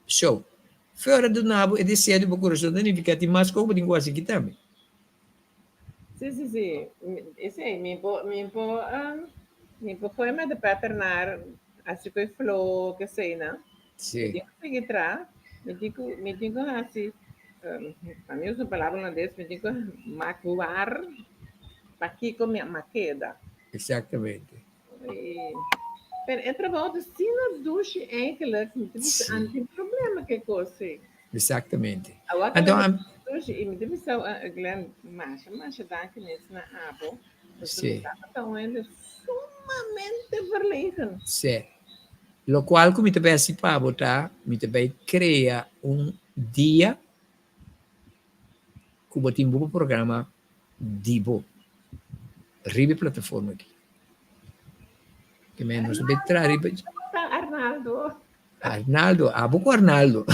So, fuera duna bo e deseo di bo kurason ta nifiká tin mas kos ku bo tin ku hasi aki tambe. Sí, sí, sí. Esei, mi por, mi por, um, mi por gooi met de pet ernaar, hasi ku e flo, ke sei na. Sí. Mi tin ku sigui tra, mi tin ku, mi tin ku hasi, um, pa mi usa un palabra holandes, mi tin ku mak waar pakiko mi a keda. Exactamente. Pero e trabou ta asina dushi eigenlijk, mi ta bisa Sí. a no tin problema ku e kos ei. Exactamente. Awor ku Anto, mi am, dushi i mi ta bisa Glenn masha masha danki mes na abo, pasobra mi sí, tabata un hende sumamente verlegen. sí. Lokual ku mi ta bai hasi pa bo ta, mi ta bai krea un dia ku bo tin bo programa di bo riba e plataforma aki. Ke men nos ta bai traha riba. Arnaldo. Arnaldo, abo ku Arnaldo.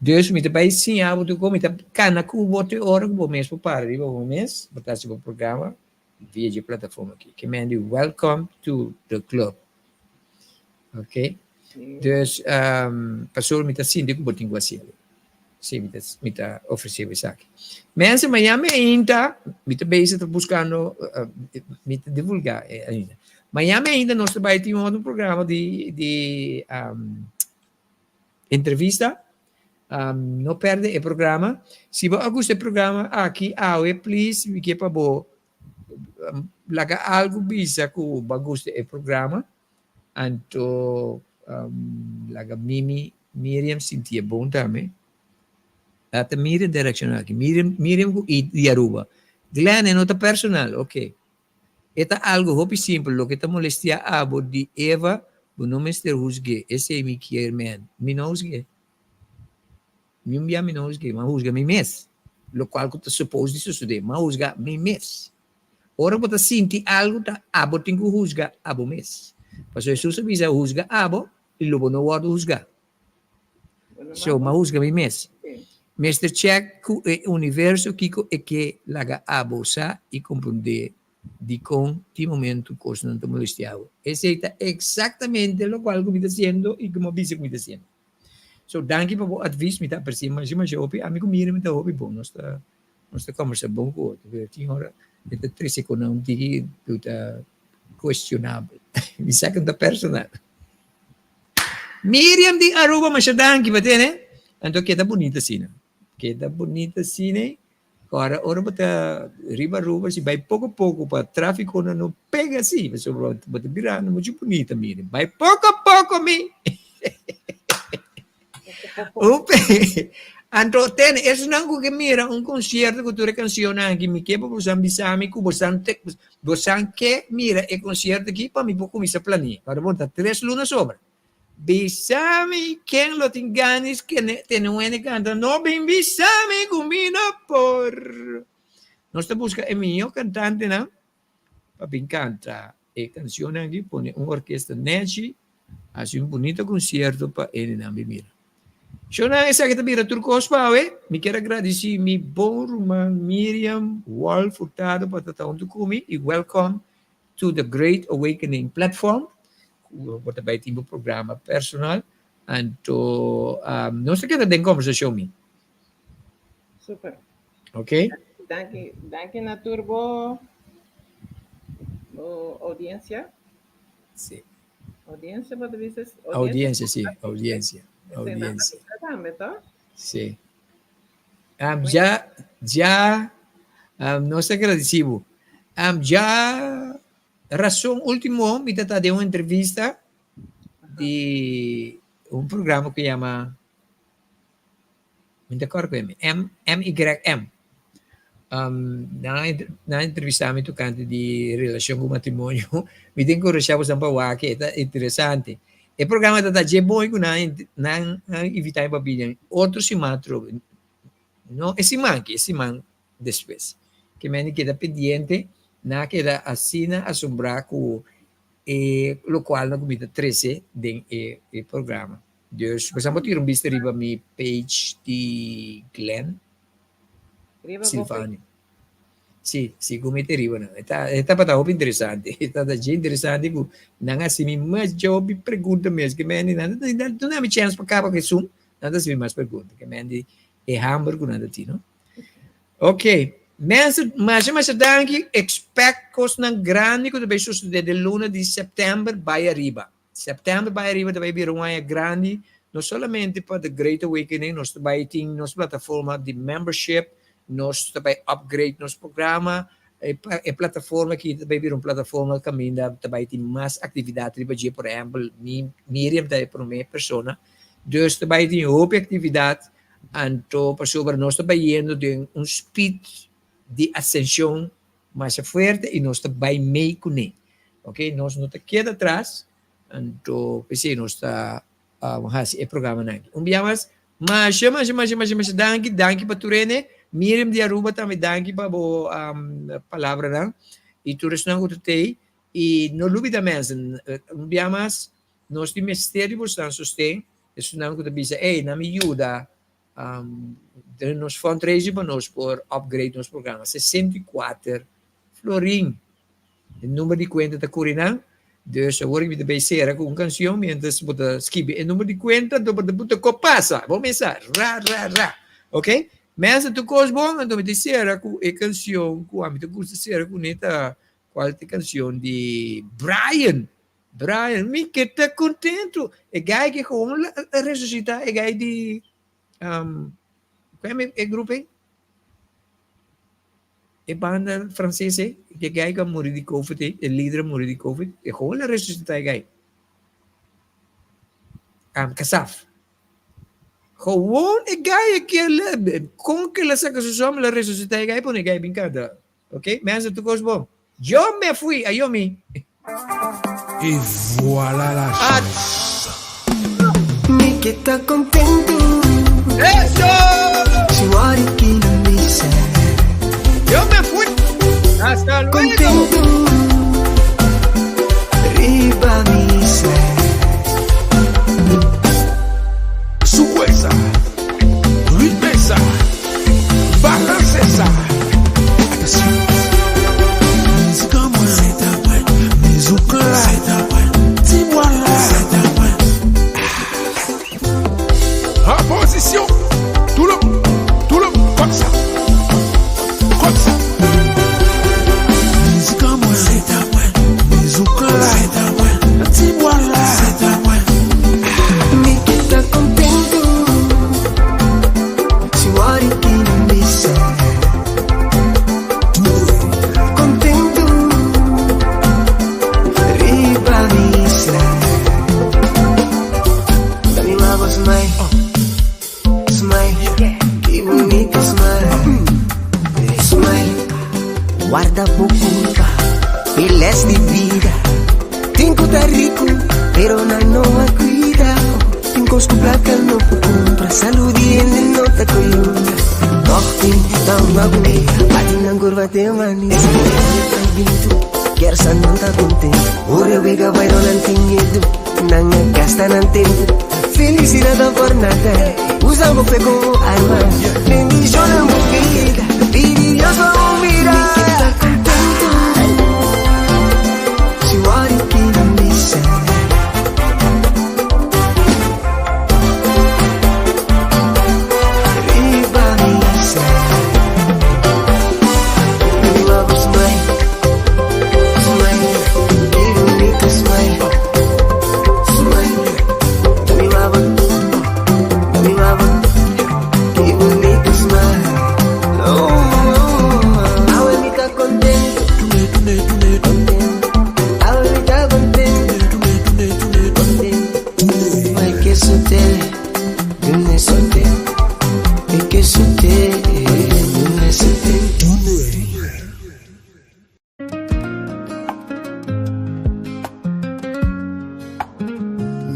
Dus mi ta bai siña bo tur kon, mi ta kana ku bo te ora ku bo mes por para riba bo mes, bo ta hasi bo programa via dje plataforma aki. Ke men di welcome to the club. Ok. Dus, pasobra mi ta sinti ku bo tin ku hasiel. Sí, mi ta, mi ta ofresé bo esaki. Mensen, mañana ainda, mi ta bezig ta buskando, mi ta divulgá ainda. Mañana ainda nos ta bai tin un otro programa di, di entrevista. No perde e programa. Si bo a gusta e programa aki awe, please, mi ke pa bo laga algu bisa ku bo a gusta e programa. Anto laga Mimi, Miriam sinti e bon tambe. Ata Miriam ta reacciona aki. Miriam, Miriam cu I di Aruba. Glenn, e no ta personal, ok. E ta algo hopi simpel, loke ta molestia abo di Eva, bo no mester huzge. Esey mi kier men. Mi no huzge. Mi un bia mi no huzge, mi a huzga mi mes. Locual cu ta suppose di sucede, mi a huzga mi mes. Ora bo ta sinti algu ta abo tin ku husga abo mes. Pasobra Hesus a bisa husga abo i lo bo no wòrdu husgá. So m'a husga mi mes. Mester chèk ku e universo kiko e ke laga abo sa i komprondé dikon tin momentu kosnan ta molestiá bo. Esei ta eksaktamente lokual ku mi ta hasiendo i ku mi a bisa ku mi ta hasiendo. So danki pa bo advis, mi ta apresia masha masha hopi. Ami ku Miriam ta hopi bon, nos ta nos ta kombersa bon ku otro, pero tin ora e ta trese ku nan un tiki ku ta kuestionabel. Mi sa ku no ta personal. Miriam di Aruba masha danki pa tene. Anto keda bunita asina. Keda bunita asina. Ora ora bo ta riba Aruba si bai poko poko pa trafikonan no pega si pasobra bo ta birando muchu bunita mire bai poko poko mi anto tene esunnan ku ke mira un konsierto ku tur e kanshonnan aki mi ke pa bosan bisa mi ku bosan te bosan ke mira e konsierto aki pa mi por kuminsa plania pasobra bo ta tres luna sobra. Bisa mi ken lo tin ganis kene tene un hende kanta no bin bisa mi ku mi no por. Nos ta buska e mihó kantantenan pa bin kanta e kanshonnan aki, pone un orkesta nechi, hasi un bunito konsierto pa hendenan bin mira. Shownan esaki ta bira tur kos pa awe. Mi kier a gradisí mi bon ruman Miriam Wolf Hurtado pa ta ta huntu ku mi i welcome to the Great Awakening Platform, ku bo ta bai tin bo programa personal, anto nos ta keda den kombersashon mi. Super. Ok. Danki, danki na tur bo bo audiencia. Sí. Audiencia bo ta bisa? Audiencia, sí, audiencia. Audiencia. Tambe, to? Sí. Um, ja, ja, um, nos ta agradeci bo. Um, ja, rason ultimo, mi ta ta den un entrevista di un programa ku yama, mi ta kòrda ku yama, M, MYM. Um, nan, nan entrevista mi tokante di relashon ku matrimonio. Mi ta enkurashá boso pa wak, e ta interesante. E programa ta ta dje bon ku nan nan a invitá mi pa bini otro siman atrobe. No e siman aki, e siman despues. Ke men di keda pendiente, nan a keda asina asombrá ku e lokualnan ku mi ta trese den e e programa. Dus boso por tira un bista riba mi page di Glenn Riba bo Silvani. Sí, sí ku mi ta riba nan. E ta e tabata hopi interesante. E tabata dje interesante ku nan a hasi mi masha hopi pregunta mes. Ke men di nan ta duna mi chèns pa kaba ku esun, nan ta hasi mi mas pregunta. Ke men di e hamber ku nan ta tin, no? Ok, mensen, masha masha danki. Expect kosnan grandi ku ta bai sosodé den luna di sèptèmber bai ariba. Sèptèmber bai ariba ta bai bira un aña grandi, no solamente pa The Great Awakening, nos ta bai tin nos plataforma di membership, nos ta bai upgrade nos programa, e e plataforma aki ta bai bira un plataforma kaminda ta bai tin mas aktividat riba dje, por ehèmpel mi Miriam ta e promé persona, dus ta bai tin hopi aktividat, anto pasobra nos ta bai yendo den un speed di asenshon masha fuerte i nos ta bai mei kuné. Ok, nos no ta keda atras, anto p'esei nos ta hasi e programanan aki. Un bia mas, masha, masha, masha, masha, masha danki, danki pa tur hende. Miriam di Aruba tambe danki pa bo palabranan i tur esnan ku ta tei. I no lubida mensen, un bia mas, nos tin mester di bosnan sosten, esunnan ku ta bisa, ey, nan mi yuda Den nos fundraising pa nos por upgrade nos programa 64 florin. E number di cuenta ta curi nan. Dus awor mi ta bay cera cu un cancion mientras bo ta skibi e number di cuenta anto bo ta buta ko pasa. Bo mesa ra ra ra. Ok? Mensen tur cos bon anto mi ta cera cu e cancion cu ami ta gusta cera cune ta cual ta e cancion di Brian. Brian, mi ke ta kontentu. E guy ke gewoon a resusitá, e guy di um, kua e grupo ei? E banda franses ei, e guy ku a muri di covid ei, e lider a muri di covid, e gewoon a resusitá e guy. Kasaf. Gewoon e guy e ke kon ke el a saka su sòm, el a resusitá e guy, pone e guy bin kanta. Ok, mensen tur kos bon. Yo me fui, ayo mi. Et voilà la chance. Mi ke ta contento. Eso! Si wari ki na misa. Yo me fui. Hasta luego. Contento. Riba misa. Souwe sa. Ritme sa. Balanse sa. Atansyon. Mizik an mwen. Se ta mwen. Mizouk la. Se ta mwen. Ti bwa la. Se ta mwen. An pozisyon. Tou le moun. Tou le moun. Kòm sa. Kòm sa. Mizik an mwen. Se ta mwen. Mizouk la. Se ta mwen. Ti bwa la. Se ta mwen. Mi ke ta contento. Si wari ki na misa. Contento. Riba misa. Dami wabo smile. Smile. Ki bunita smile. Smile. Guarda bo culpa. E les di vida. Tin ku ta riku, pero nan no a kuida. Tin kos ku plaka no por kumpra, salud di hende no ta koyunta. Tòg tin ta un babu, bati nan kurva te manis. Bintu, kersa nan ta kontentu. Ora wega bai no nan tin miedu, nan a gasta nan tempu. Felisidat ta por nada, usa bo fe komo arma. Bendishona bo bida, pidi Dios pa bo mira. Mi ke ta kontentu, si wòrdu ki nan bisa. Riba misa. Mi wou smile, smile, ki bunita smile, smile. Mi wou, mi wou, ki bunita smile. Oh, oh, awe mi ta contento, contento. Awe mi ta contento, contento. Mai ke sote, dune sote. E ke sote, dune sote.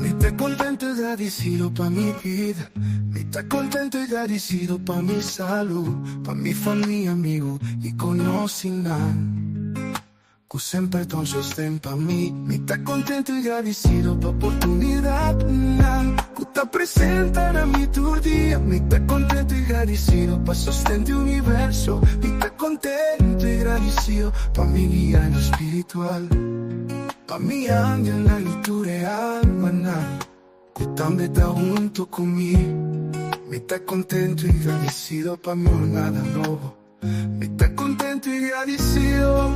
Mi kontentu i gradisido pa mi bida. Mi ta kontentu i gradisido pa mi salú, pa mi famia, amigu i konosinan ku semper ta un sosten pa mi. Mi ta kontentu i gradisido pa oportunidatnan ku ta presenta na mi tur dia. Mi ta kontentu i gradisido pa sosten di universo. Mi ta kontentu i gradisido pa mi guianan spiritual, pa mi angelnan i tur e almanan ku tambe ta huntu ku mi. Mi ta kontentu i gradisido pa mi jornada nobo. Mi ta kontentu i gradisido.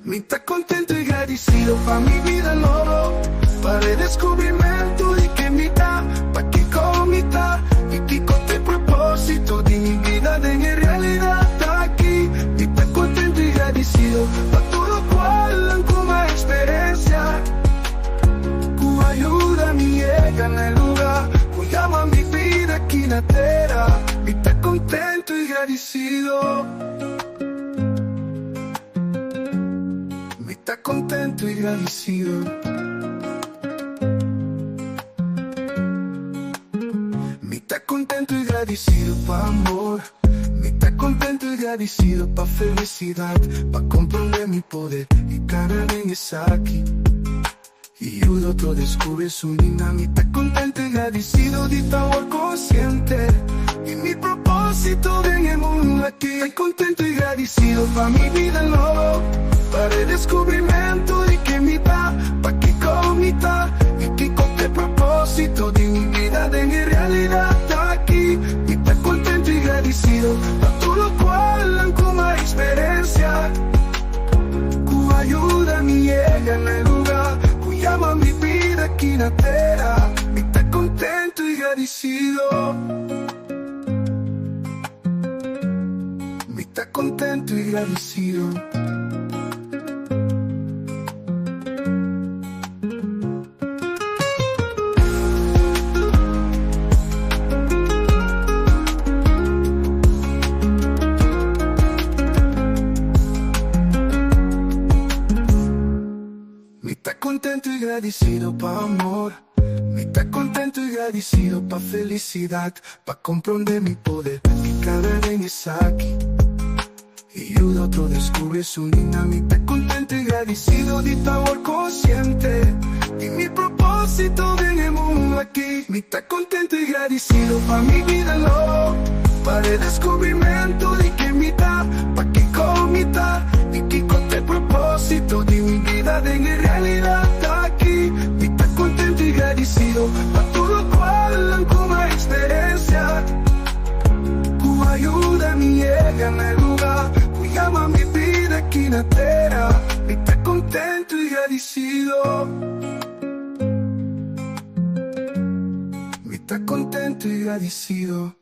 Mi ta kontentu i gradisido pa mi bida nobo, pa redeskubrimentu di ken mi ta, pa kiko mi ta i kiko ta e propósito di mi bida den e realidat aki. Mi ta kontentu i gradisido pa tur lokual ku mi a eksperensia, ku a yuda mi yega na e luga ku yama mi bida aki na tera. Mi ta kontentu i gradisido. Mi ta kontentu i gradisido. Mi ta kontentu i gradisido pa amor. Mi ta kontentu i gradisido pa felisidat, pa komprondé mi poder i kana den esaki. I yuda otro deskubri esun di nan. Mi ta kontentu i gradisido di ta awor konsiente di mi propósito den e mundu aki. Ta kontentu i gradisido pa mi bida nobo, pa redeskubrimentu di ken mi ta, pa kiko mi ta i kiko ta e propósito di mi bida den e realidat aki. Mi ta kontentu i gradisido pa tur lokual ku mi a eksperensia. Ku a yuda mi yega na e luga ku yama mi bida aki na tera. Mi ta kontentu i gradisido. Mi ta kontentu i gradisido. Mi ta kontentu i gradisido pa amor. Mi ta kontentu i gradisido pa felisidat, pa komprondé mi poder i kada den esaki. I yuda otro descubri su nina. Mi ta contento i gradicido di ta awor consciente di mi proposito den e mundo aki. Mi ta contento i gradicido pa mi bida nobo, pa redescubrimento di ken mi ta, pa kico mi ta i kico ta e proposito di mi bida den e realidad aki. Mi ta contento i gradicido pa tur locual cu mi a experiencia. Ku a yuda mi yega na e luga ku yama mi bida aki na tera. Mi ta kontentu i gradisido. Mi ta kontentu i gradisido.